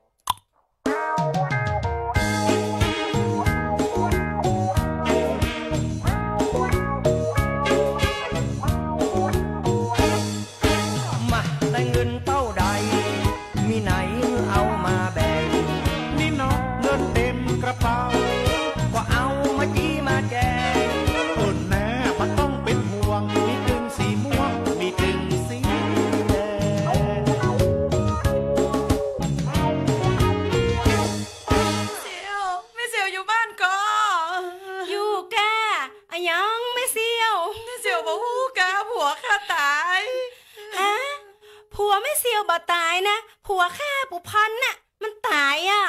มา ได้เงินเต้าใด มีไหนเอามาแบ่ง นี่เนาะ เงินเต็มกระเป๋า ก็เอามาจี้มาแจง เออแน่ บ่ต้องเป๋นห่วง มีตึงสีม่วง มีตึงสีแดง เสี่ยว แม่เสี่ยวอยู่บ้านก่อ อยู่ก่ะ อะหยังแม่เสี่ยว แม่เสี่ยวบ่ฮู้ก่ะ ผัวข้าต๋าย ฮะ ผัวแม่เสี่ยวบ่ต๋ายนะ ผัวข้าผู้พันน่ะ มันต๋ายอะ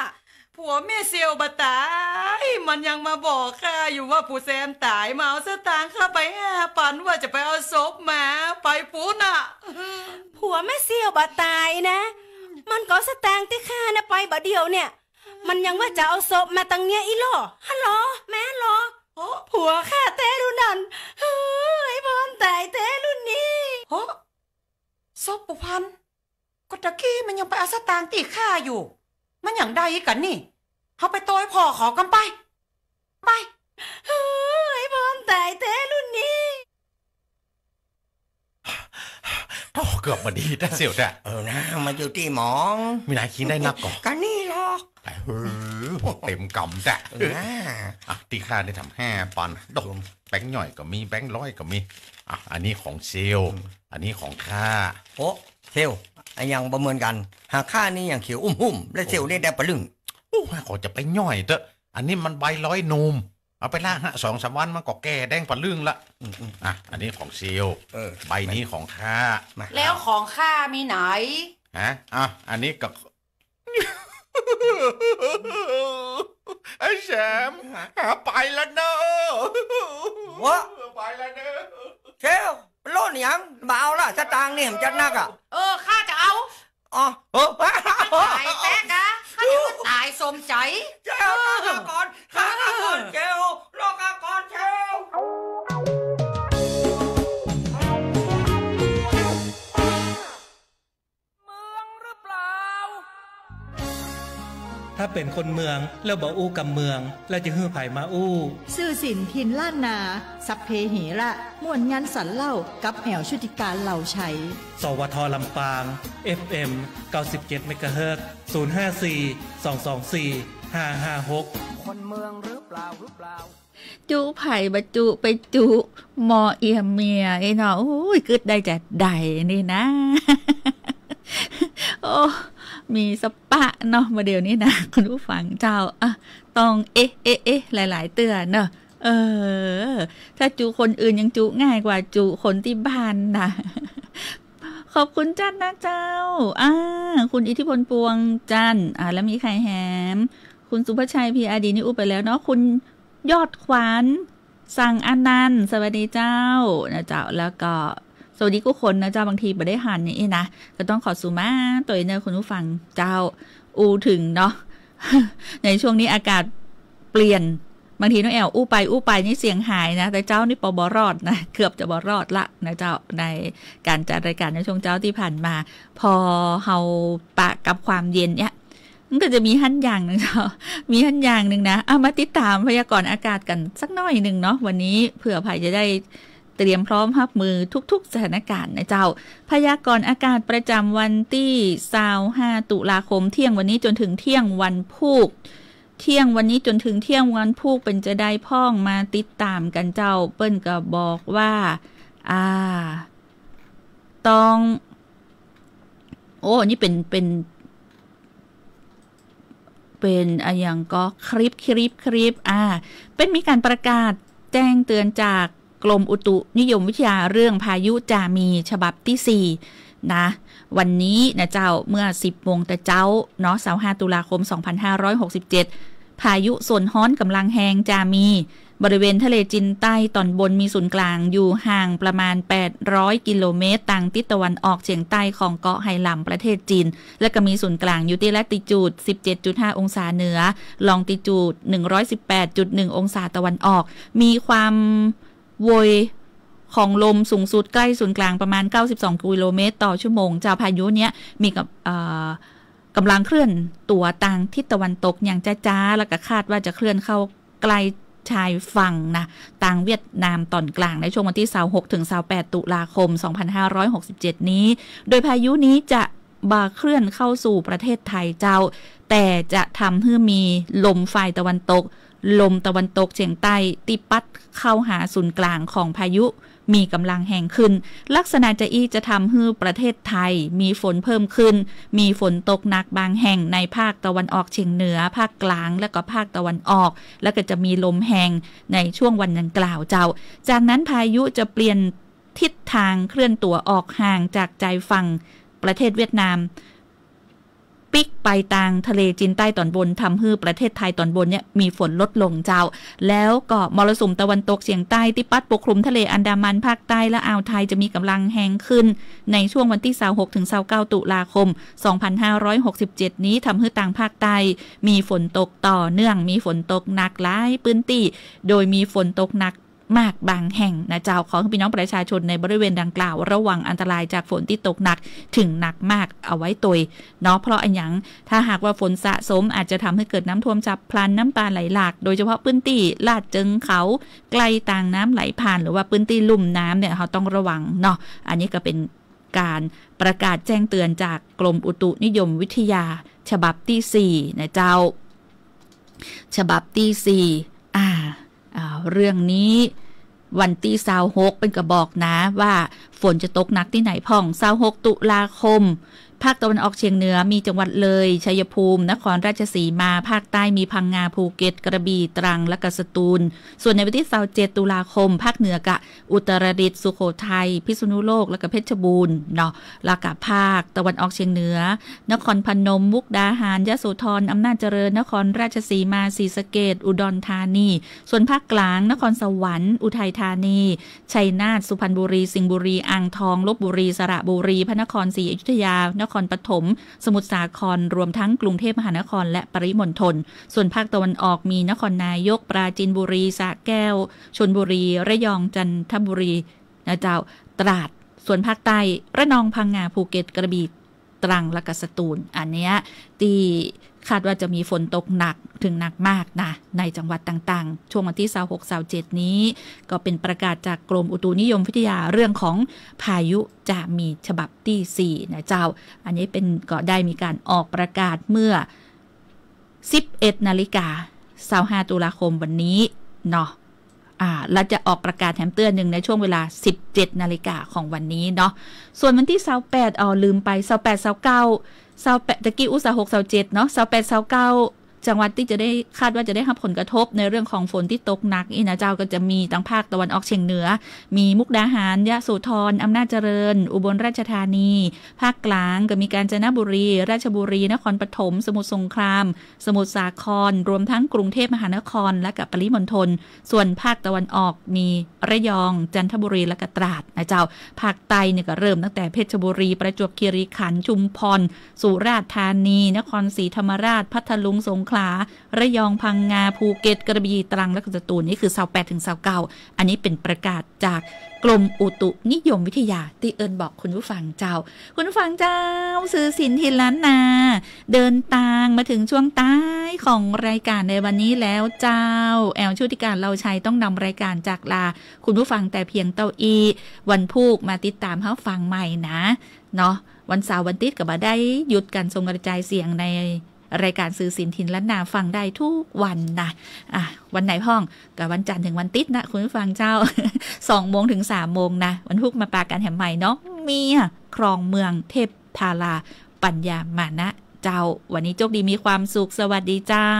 ผัวแม่เสี่ยวบ่ต๋าย มันยังมาบอกข้าอยู่ว่าผู้แซมต๋าย มาเอาสตางค์ข้าไปห้าปัน ว่าจะไปเอาศพมา ไปปู๊นน่ะ ผัวแม่เสี่ยวบ่ต๋ายนะ มันก็เอาสตางค์ตี้ข้านะไปบ่าเดี่ยวเนี่ย มันยังว่าจะเอาศพมาตังเนี้ยอี้ลอ ฮัลโหล แม่นลอ โอ้ ผัวข้าแต๊ลุนั่น เฮ้ย ไอ้พรต๋ายแต๊ลุนี่ โอ้ ศพผู้พัน ก็ตะกี้มันยังไปเอาสตางค์ตี้ข้าอยู่ มันหยังใดกั๋นนี่ เฮาไปโต้ยผ่อเขาก่อนไป ไป เฮ้ย ไอ้พรต๋ายแต๊ลุนี่ โอ้ เกือบบ่ดีแต๊เสี่ยวแต๊ เออนะ มาอยู่ตี้หมอง มีไหนคิงได้นักก่อ กั๋นนี่ลอ เฮ้ย เต็มกำแต๊ เออนะ อ่ะ ตี้ข้าได้ทำห้าปัน ดอก แบงค์หย่อยก็มี แบงค์ร้อยก็มี อ่ะ อันนี้ของเสี่ยว อืม อันนี้ของข้า โอ้ เสี่ยว อะหยังบ่เหมือนกั๋น หากข้านี่ยังเขียวอุ้มๆ และเสี่ยวนี่แดงปะลึ่ง โอ้ ข้าก็จะไปหย่อยเต๊อะ อันนี้มันใบร้อยหนุ่ม เอาไปละฮะ สองสามวันมันก็แก่แดงปะลึ่งละ อืมๆ อ่ะ อันนี้ของเสี่ยว เออ ใบนี้ของข้า มา แล้วของข้ามีไหน ฮะ อ่ะ อันนี้ก็ ไอ้แซม ฮะ หาไปแล้วเนอะ วะ ไปแล้วเนอะ เสี่ยว โลดหยัง บ่เอาละ สตางค์นี่มันจัดหนักอะ เออ ข้าจะเอา อ๋อ เออ ต๋ายแต๊กะ ข้าจะต๋ายสมใจ๋ เสี่ยว รอข้าก่อน ข้าก่อน เสี่ยว รอข้าก่อน เสี่ยว เมืองหรือเปล่า ถ้า เป๋นคนเมืองแล้วบ่อู้กำเมือง แล้วจะหื้อใผมาอู้ ซื่อสินถิ่นล้านนา สัพเพเหระ ม่วนยันสันเล่า กับแอ๋วชุติการ เหล่าไชย สวท ลำปาง เอฟเอ็ม เก้าสิบเจ็ด เมกะเฮิรตซ์ ศูนย์ห้าสี่ สองสองสี่ ห้าห้าหก คนเมืองหรือเปล่า หรือเปล่า จุใผบ่จุไปจุหม้อเอี่ยมเมีย เอ้ยเนาะ โอ้ย กึ๊ดได้จะใดนี่นะ โอ้ มีสปะเนาะ บ่าเดี่ยวนี้นะ คุณผู้ฟังเจ้า อ่ะ ต้อง เอ๊ะ เอ๊ะ เอ๊ะ หลายๆ เตื้อเนาะ เออ ถ้าจุคนอื่นยังจุง่ายกว่าจุคนตี้บ้านนะ ขอบคุณจันนะเจ้า อ่า คุณอิทธิพล ปวงจันทร์ อ่า แล้วมีใครแหม คุณสุภชัย พีอาร์ดี นี่อู้ไปแล้วเนาะ คุณยอดขวัญ สังอนันต์ สวัสดีเจ้า นะเจ้า แล้วก็สวัสดีกู้คนนะเจ้า บางทีบ่ได้หันอย่างนี้นะ ก็ต้องขอสุมาตวยเนอะคุณผู้ฟังเจ้า อู้เถิงเนาะ ในช่วงนี้อากาศเปลี่ยน บางทีน้องแอ๋วอู้ไปอู้ไปนี่เสียงหายนะ แต่เจ้านี่ปอบ่รอดนะ เกือบจะบ่รอดละนะเจ้า ในก๋านจัดรายก๋านในช่วงเจ๊าตี้ผ่านมา ปอเฮาปะกับความเย็นเนี่ย มันก็จะมีหั้นอย่างนึ่งเจ้า มีหั้นอย่างนึ่งนะ เอามาติดต๋ามพยากรณ์อากาศกั๋นสักหน้อยนึ่งเนาะ วันนี้เผื่อใผจะได้เตรียมพร้อมฮับมือทุกๆ สถานก๋ารณ์นะเจ้า พยากรณ์อากาศประจ๋ำวันตี้ซาวห้า ตุลาคม เที่ยงวันนี้จนเถิงเที่ยงวันพูก เที่ยงวันนี้จนเถิงเที่ยงวันพูกเป๋นจะใดพ่อง มาติดต๋ามกั๋นเจ้า เปิ้นก็บอกว่า อ่า ต้อง โอ้ นี่เป๋น เป๋น เป๋นอะหยังก็ คลิป คลิป คลิป อ่า เปิ้นมีก๋านประกาศแจ้งเตือนจากกรมอุตุนิยมวิทยาเรื่องพายุจามีฉบับตี้สี่นะ วันนี้นะเจ้า เมื่อสิบโมงแต่เจ๊าเนาะ ซาวห้า ตุลาคม สองพันห้าร้อยหกสิบเจ็ด พายุโซนฮ้อนก๋ำลังแฮงจามี บริเวณทะเลจีนใต้ต๋อนบนมีศูนย์กลางอยู่ห่างประมาณแปดร้อยกิโลเมตร ตางทิศตะวันออกเฉียงใต้ของเกาะไหหลำประเทศจีน และก็มีศูนย์กลางอยู่ตี้ latitude สิบเจ็ดจุดห้า องศาเหนือ longitude หนึ่งร้อยสิบแปดจุดหนึ่ง องศาตะวันออก มีความโวยของลมสูงสุดใกล้ศูนย์กลางประมาณเก้าสิบสองกิโลเมตรต่อชั่วโมง เจ้า พายุเนี้ยมีกับ เอ่อ ก๋ำลังเคลื่อนตั๋วตางทิศตะวันตกอย่างจ๊าๆ แล้วก็คาดว่าจะเคลื่อนเข้าใกล้ชายฝั่งนะ ตางเวียดนามต๋อนกลางในช่วงวันตี้ซาวหกเถิงซาวแปด ตุลาคม สองพันห้าร้อยหกสิบเจ็ด นี้ โดยพายุนี้จะบ่เคลื่อนเข้าสู่ประเทศไทยเจ้า แต่จะทำหื้อมีลมฝ่ายตะวันตก ลมตะวันตกเฉียงใต้ตี้ปั๊ดเข้าหาศูนย์กลางของพายุ มีก๋ำลังแฮงขึ้น ลักษณะจาอี้จะทำหื้อประเทศไทยมีฝนเพิ่มขึ้น มีฝนตกหนักบางแห่งในภาคตะวันออกเฉียงเหนือ ภาคกลาง และก็ภาคตะวันออก และก็จะมีลมแฮงในช่วงวันดังกล่าวเจ้า จากนั้นพายุจะเปลี่ยนทิศทางเคลื่อนตั๋วออกห่างจากชายฝั่งประเทศเวียดนาม ปิ๊กไปตางทะเลจีนใต้ต๋อนบน ทำหื้อประเทศไทยต๋อนบนเนี่ยมีฝนลดลงเจ้า แล้วก็มรสุมตะวันตกเฉียงใต้ตี้ปั๊ดปกคลุมทะเลอันดามัน ภาคใต้และอ่าวไทยจะมีก๋ำลังแฮงขึ้น ในช่วงวันตี้ซาวหกเถิงซาวเก้า ตุลาคม สองพันห้าร้อยหกสิบเจ็ด นี้ ทำหื้อตางภาคใต้มีฝนตกต่อเนื่อง มีฝนตกหนักหลายพื้นตี้ โดยมีฝนตกหนัก มากบางแห่งนะเจ้า ขอหื้อพี่น้องประชาชนในบริเวณดังกล่าวระวังอันตรายจากฝนตี้ตกหนักเถิงหนักมากเอาไว้ตวยเนาะ เพราะอะหยัง ถ้าหากว่าฝนสะสมอาจจะทำให้เกิดน้ำท่วมฉับพลัน น้ำป่าไหลหลาก โดยเฉพาะพื้นตี้ลาดเจิงเขา ใกล้ตางน้ำไหลผ่าน หรือว่าพื้นตี้ลุ่มน้ำเนี่ย เฮาต้องระวังเนาะ อันนี้ก็เป๋นก๋านประกาศแจ้งเตือนจากกรมอุตุนิยมวิทยาฉบับตี้สี่นะเจ้า ฉบับตี้สี่ อ่า อ่า เรื่องนี้วันตี้ซาวหกเปิ้นก็บอกนะว่าฝนจะตกหนักตี้ไหนพ่อง ซาวหก ตุลาคม ภาคตะวันออกเฉียงเหนือมีจังหวัดเลย ชัยภูมิ นครราชสีมา ภาคใต้มีพังงา ภูเก็ต กระบี่ ตรัง และก็สตูล ส่วนในวันตี้ซาวเจ็ด ตุลาคม ภาคเหนือก็อุตรดิตถ์ สุโขทัย พิษณุโลก และก็เพชรบูรณ์เนาะ และก็ภาคตะวันออกเฉียงเหนือ นครพนม มุกดาหาร ยโสธร อำนาจเจริญ นครราชสีมา ศรีสะเกษ อุดรธานี ส่วนภาคกลาง นครสวรรค์ อุทัยธานี ชัยนาท สุพรรณบุรี สิงห์บุรี อ่างทอง ลพบุรี สระบุรี พระนครศรีอยุธยา นครปฐม สมุทรสาคร รวมทั้งกรุงเทพมหานครและปริมณฑล ส่วนภาคตะวันออกมีนครนายก ปราจีนบุรี สระแก้ว ชลบุรี ระยอง จันทบุรี นะเจ้า ตราด ส่วนภาคใต้ ระนอง พังงา ภูเก็ต กระบี่ ตรัง และก็สตูล อันเนี้ยตี้คาดว่าจะมีฝนตกหนักถึงหนักมากนะ ในจังหวัดต่างๆ ช่วงวันตี้ซาวหก ซาวเจ็ดนี้ ก็เป๋นประกาศจากกรมอุตุนิยมวิทยาเรื่องของพายุจะมีฉบับตี้สี่นะเจ้า อันนี้เป๋น ก็ได้มีการออกประกาศเมื่อ สิบเอ็ดนาฬิกา ซาวห้าตุลาคมวันนี้เนาะ อ่า และจะออกประกาศแถมเตื้อนึ่งในช่วงเวลา สิบเจ็ดนาฬิกาของวันนี้เนาะ ส่วนวันตี้ซาวแปด อ๋อ ลืมไป ซาวแปด ซาวเก้า ซาวแปด ตะกี้อู้ ซาวหก ซาวเจ็ดเนาะ ซาวแปด ซาวเก้า จังหวัดตี้จะได้ คาดว่าจะได้ฮับผลกระทบในเรื่องของฝนตี้ตกหนักอี้นะเจ้า ก็จะมีตังภาคตะวันออกเฉียงเหนือ มีมุกดาหาร ยโสธร อำนาจเจริญ อุบลราชธานี ภาคกลางก็มีกาญจนบุรี ราชบุรี นครปฐม สมุทรสงคราม สมุทรสาคร รวมทั้งกรุงเทพมหานคร และก็ปริมณฑล ส่วนภาคตะวันออกมีระยอง จันทบุรี และก็ตราดนะเจ้า ภาคใต้เนี่ยก็เริ่มตั้งแต่เพชรบุรี ประจวบคีรีขันธ์ ชุมพร สุราษฎร์ธานี นครศรีธรรมราช พัทลุง สงขลา ระยอง พังงา ภูเก็ต กระบี่ ตรัง และก็สตูล นี่คือซาวแปดถึงซาวเก้า อันนี้เป๋นประกาศจากกรมอุตุนิยมวิทยา ตี้เอิ้นบอกคุณผู้ฟังเจ้า คุณผู้ฟังเจ้า สื่อสินถิ่นล้านนา เดินตางมาถึงช่วงต้ายของรายก๋านในวันนี้แล้วเจ้า แอล ชุติการ เลาชัย ต้องนำรายก๋านจากลาคุณผู้ฟังแต่เพียงเต้าอี้ วันพูกมาติดต๋ามฮับฟังใหม่นะ เนาะ วันเสาร์วันติ๊ดก็บ่ได้หยุดก๋านส่งกระจายเสียงในรายก๋านสื่อสินถิ่นล้านนาฟังได้กู้วันนะ อ่ะ วันไหนพ่อง ก็วันจันทร์เถิงวันติ๊ดนะ คุณผู้ฟังเจ้า สองโมงเถิงสามโมงนะ วันพูกมาปะกั๋นแหมใหม่ น้องเมีย ครองเมือง เทพธารา ปัญญามานะเจ้า วันนี้โจคดีมีความสุข สวัสดีเจ้า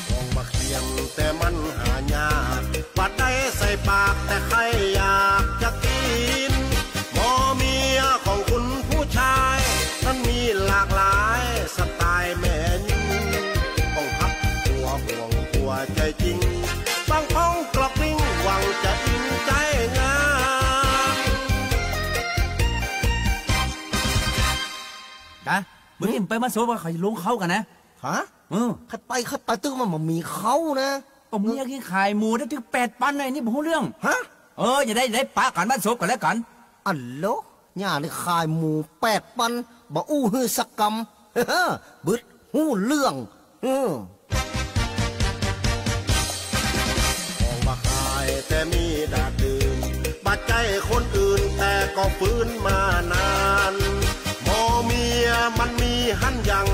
ของบ่เคียงแต่มันหายาก ว่าได้ใส่ปากแต่ใค่อยากจะกิ๋น หมอเมียของคุณผู้ชาย นั้นมีหลากหลายสไตล์แหม ต้องฮักผัวห่วงผัวใจ๋จริง บางครั้งก็ปิ๊งหวังจะอิงใจ๊งาม กะ มื้อนี้ไปบ้านศพว่าเขาจะลงเขากั๋นนะ ฮะ เออ ใค่ไป ใค่ไป ตึกมันบ่มีเขานะ ก็เมียกิ๋นขายหมูได้ตึกแปดปันนะ อันนี้บ่ฮู้เรื่อง ฮะ เออ จะได้ ได้ปะกั๋นบ้านศพกั๋นแล้วกั๋น อัลโหล เนี่ยนี่ขายหมูแปดปัน บ่อู้หื้อสักกำ บึดฮู้เรื่อง อืม ของบ่ขายแต่มีดาดดื่น บ่ใจ้คนอื่นแต่ก็ฝืนมานาน หมอเมียมันมีหันยัง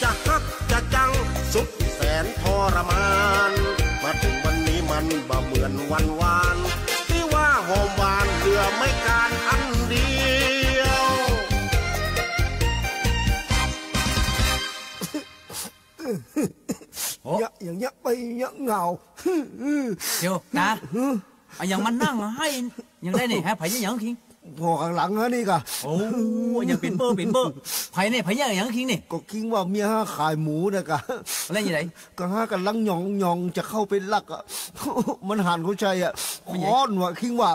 จะฮักจะจังสุดแสนทรมาน มาเถิงวันนี้มันบ่เหมือนวันวาน ตี้ว่าหอมหวานเหลือไม้กานอันเดียว โอ้ เยียะอย่างเยียะไปเยียะเหงา เดี๋ยวนะ เอาอย่างมานั่งไห้อย่างใดนี่ฮะ ใผเยียะอย่างคิง ผ่อข้างหลังฮะนี่กะ โอ้ อย่างเป๋นเบ้อเป๋นเบ้อ ใผนี่ ใผเยียะอย่างคิงนี่ ก็คิงว่าเมียฮะขายหมูนะกะ แล้วอย่างใด ก็ฮะก่ำลังหย่องหย่องจะเข้าไปลักอะ มันหันเข้าใส่อะ มันหยัง ค้อนว่ะ คิงว่า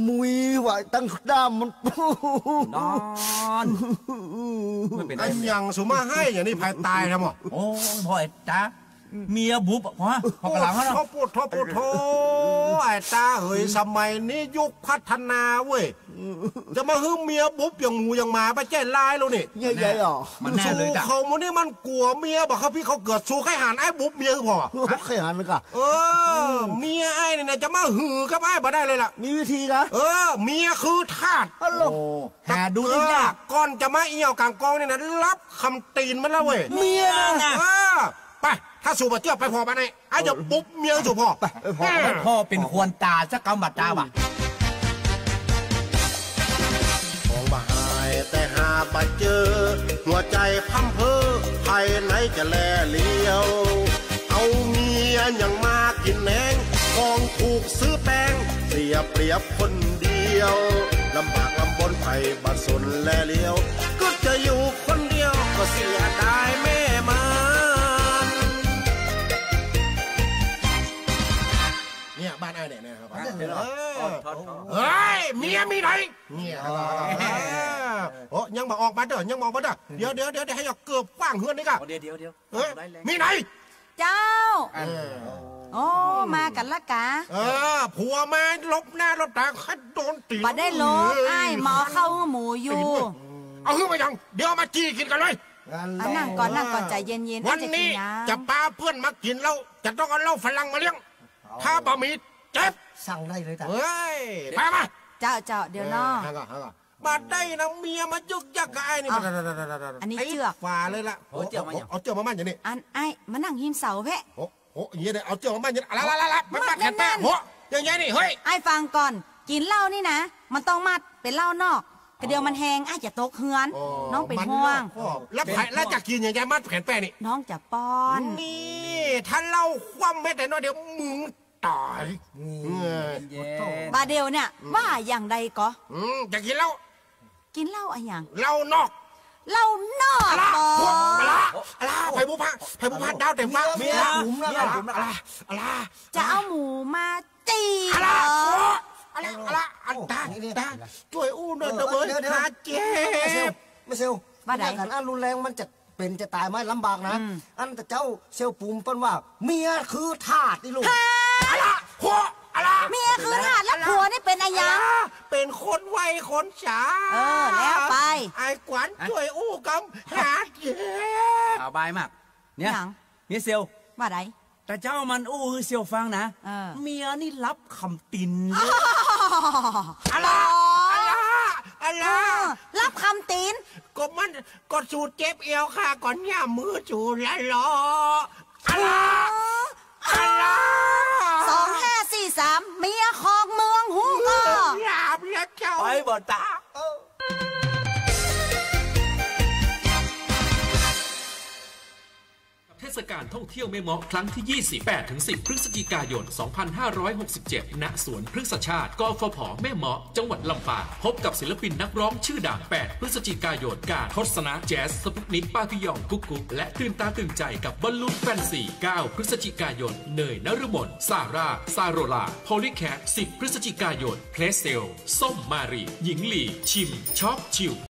มุยว่ะ ตั้งด้ามมัน นอน มันเป๋น อันหยังสุมาไห้อย่างนี้ ใผต๋ายนะหมอ โอ้ย พ่อไอ้ต๋า เมียบุบอะ พ่อ พ่อกำลังแล้วเนาะ โถ่ โถ่ โถ่ ไอ้ต๋าเอ๋ย สมัยนี้ยุคพัฒนาเว้ย จะมาหื้อเมียบุบอย่างหมูอย่างหมา บ่ใจ้ลายแล้วนี่ เย้ยๆ อ๋อ มันแน่เลยจ้ะ สูเขาหมู่นี้มันกั๋วเมียบ่ เขาพิกเขาเกิด สูใค่หันไอ้บุบเมียคือผ่อ ใค่หันกะ เออ เมียไอ้นี่นะ จะมาหื้อกับไอ้บ่ได้เลยล่ะ มีวิธีกะ เออ เมียคือธาตุ อัลโหล โอ้ หาดูยาก ก่อนจะมาเอี่ยวก๋างกองนี่นะ รับกำตี๋นมันแล้วเว้ย เมียนะ เออ ไป ถ้าสูบ่เจื้อไปผ่อบ้านไอ้ ไอ้จะบุบเมียสูผ่อ ไป ไปผ่อ พ่อเป๋นขวัญต๋าสักกำบ่ต๋าว่ะ ของบ่หายแต่หาบ่เจอ หัวใจ๋พร่ำเพ้อ ใผไหนจะแลเหลียว เอาเมียหยังมากิ๋นแหนง ของถูกซื้อแปง เสียเปรียบคนเดียว ลำบากลำบนใผบ่สนแลเหลียว กึ๊ดจะอยู่คนเดียว ก็เสียดายแม่มัน เนี่ยบ้านไอ้เนี่ยนะครับ เออ เออ เฮ้ย เมียมีไหน เนี่ย เออ โอ้ ยังบ่ออกมาเด้อ ยังบ่ออกมาเด้อ เดี๋ยว เดี๋ยว เดี๋ยว เดี๋ยว หื้อเอาเกือบฟาดเฮือนนี่กะ เดี๋ยว เดี๋ยว เดี๋ยว เอ้ย มีไหน เจ้า เออ โอ้ มากั๋นละกา เออ ผัวมาหลบหน้าหลบต๋า ใค่โดนตี๋ บ่ได้หลบ อ้าย มาเอาข้าวหื้อหมูอยู่ เอาหื้อมาหยัง เดี๋ยวเอามาจี่กิ๋นกั๋นเลย เอานั่งก่อน นั่งก่อน ใจ๋เย็นๆ วันนี้ อ้ายจะกิ๋นยัง จะปาเปื้อนมากิ๋นเหล้า จะต้องเอาเหล้าฝรั่งมาเลี้ยง ถ้าบ่มี เจ็บ สั่งได้เลยจ้ะ เฮ้ย ไปมา เจ้า เจ้า เดี๋ยวเนาะ เออ หันก่อน หันก่อน บ่ได้นะ เมียมายึกยักกับอ้ายนี่ อ้าว อันนี้เจื้อก ไอ้ฝาเลยละ เอาเจื้อกมาหยัง เอาเจื้อกมามั่นอย่างนี้ อันอ้ายมานั่งฮิมเสาแพะ โอ้ โอ้ อย่างนี้เลย เอาเจื้อกมามั่นอย่างนี้ ละ ละ ละ ละ มัด มัดแขนแป้ แน่นๆ โห อย่างนี้นี่ เฮ้ย อ้ายฟังก่อน กิ๋นเหล้านี่นะ มันต้องมัด เป๋นเหล้านอก กะเดี๋ยวมันแหง อ้ายจะตกเฮือน อ๋อ น้องเป๋นห่วง มัดเหล้า แล้วใผ แล้วจะกิ๋นอย่างไง มัดแขนแป้นี่ น้องจะป้อน นี่ ถ้าเหล้าคว่ำแม้แต่น้อยเดียว มึง ต๋าย อืม เออ เย็นๆ บ่าเดี่ยวเนี่ย อืม ว่าอย่างใดก่อ อืม จะกิ๋นเหล้า กิ๋นเหล้าอะหยัง เหล้านอก เหล้านอก อะละ ก่อ อะละ อะละ ไผบูพา ไผบูพาดาวเต็มฟ้า เมีย เมีย อะละ อะละ จะเอาหมูมาจี่ อะละ เหรอ โอ้ อะละ อะละ อันตา นี่ นี่ ตา จ้วยอู้หน่อยเถอะเว้ย เดี๋ยว เดี๋ยว ข้าเจ็บ ไม่เซล ว่าไง อันรุนแรงมันจะ เป๋นจะต๋ายไหม ลำบากนะ อืม อันแต่เจ้าเสี่ยวปุ๋มเปิ้นว่า เมียคือทาสนี่ลูก ฮะ อะละ โห อะละ เมียคือทาส แล้วผัวนี่เป๋นอะหยัง อะละ เป๋นคนไหว้คนสา เออ แล้วไป ไอ้ขวัญ ฮะ จ้วยอู้กำ หาเจ็บ เอาบายมาก เนี่ย หยัง เมียเสี่ยว ว่าได แต่เจ้ามันอู้หื้อเสี่ยวฟังนะ เออ เมียนี่ฮับกำตี๋นเลย อะละ อะละ อะละ เออ ฮับกำตี๋น ก็มัน ก็สูเจ็บเอวข้าก่อนเนี่ย มือสูละลอ อะละ เออ อะละ สองห้าสี่สาม เมียครองเมืองฮู้ก่อ หยาบแล้วเจ้า ไปบ่ตา เทศกาลท่องเที่ยวแม่เมาะครั้งที่ ยี่สิบ แปดถึงสิบ พฤศจิกายน สองพันห้าร้อยหกสิบเจ็ด ณ สวนพฤกษชาติ กฟผ แม่เมาะ จังหวัดลำปาง พบกับศิลปินนักร้องชื่อดัง แปด พฤศจิกายน การทศนะ แจ๊ส สปุตนิก ปาปิยอง กุ๊กกุ๊ก และตื่นตาตื่นใจกับบอลลูนแฟนซี เก้า พฤศจิกายน เนย นฤมล ซาร่า ซาโรลา โพลีแคท สิบ พฤศจิกายน เพลสเซล ส้มมารี หญิงลี ชิม ช็อป ชิล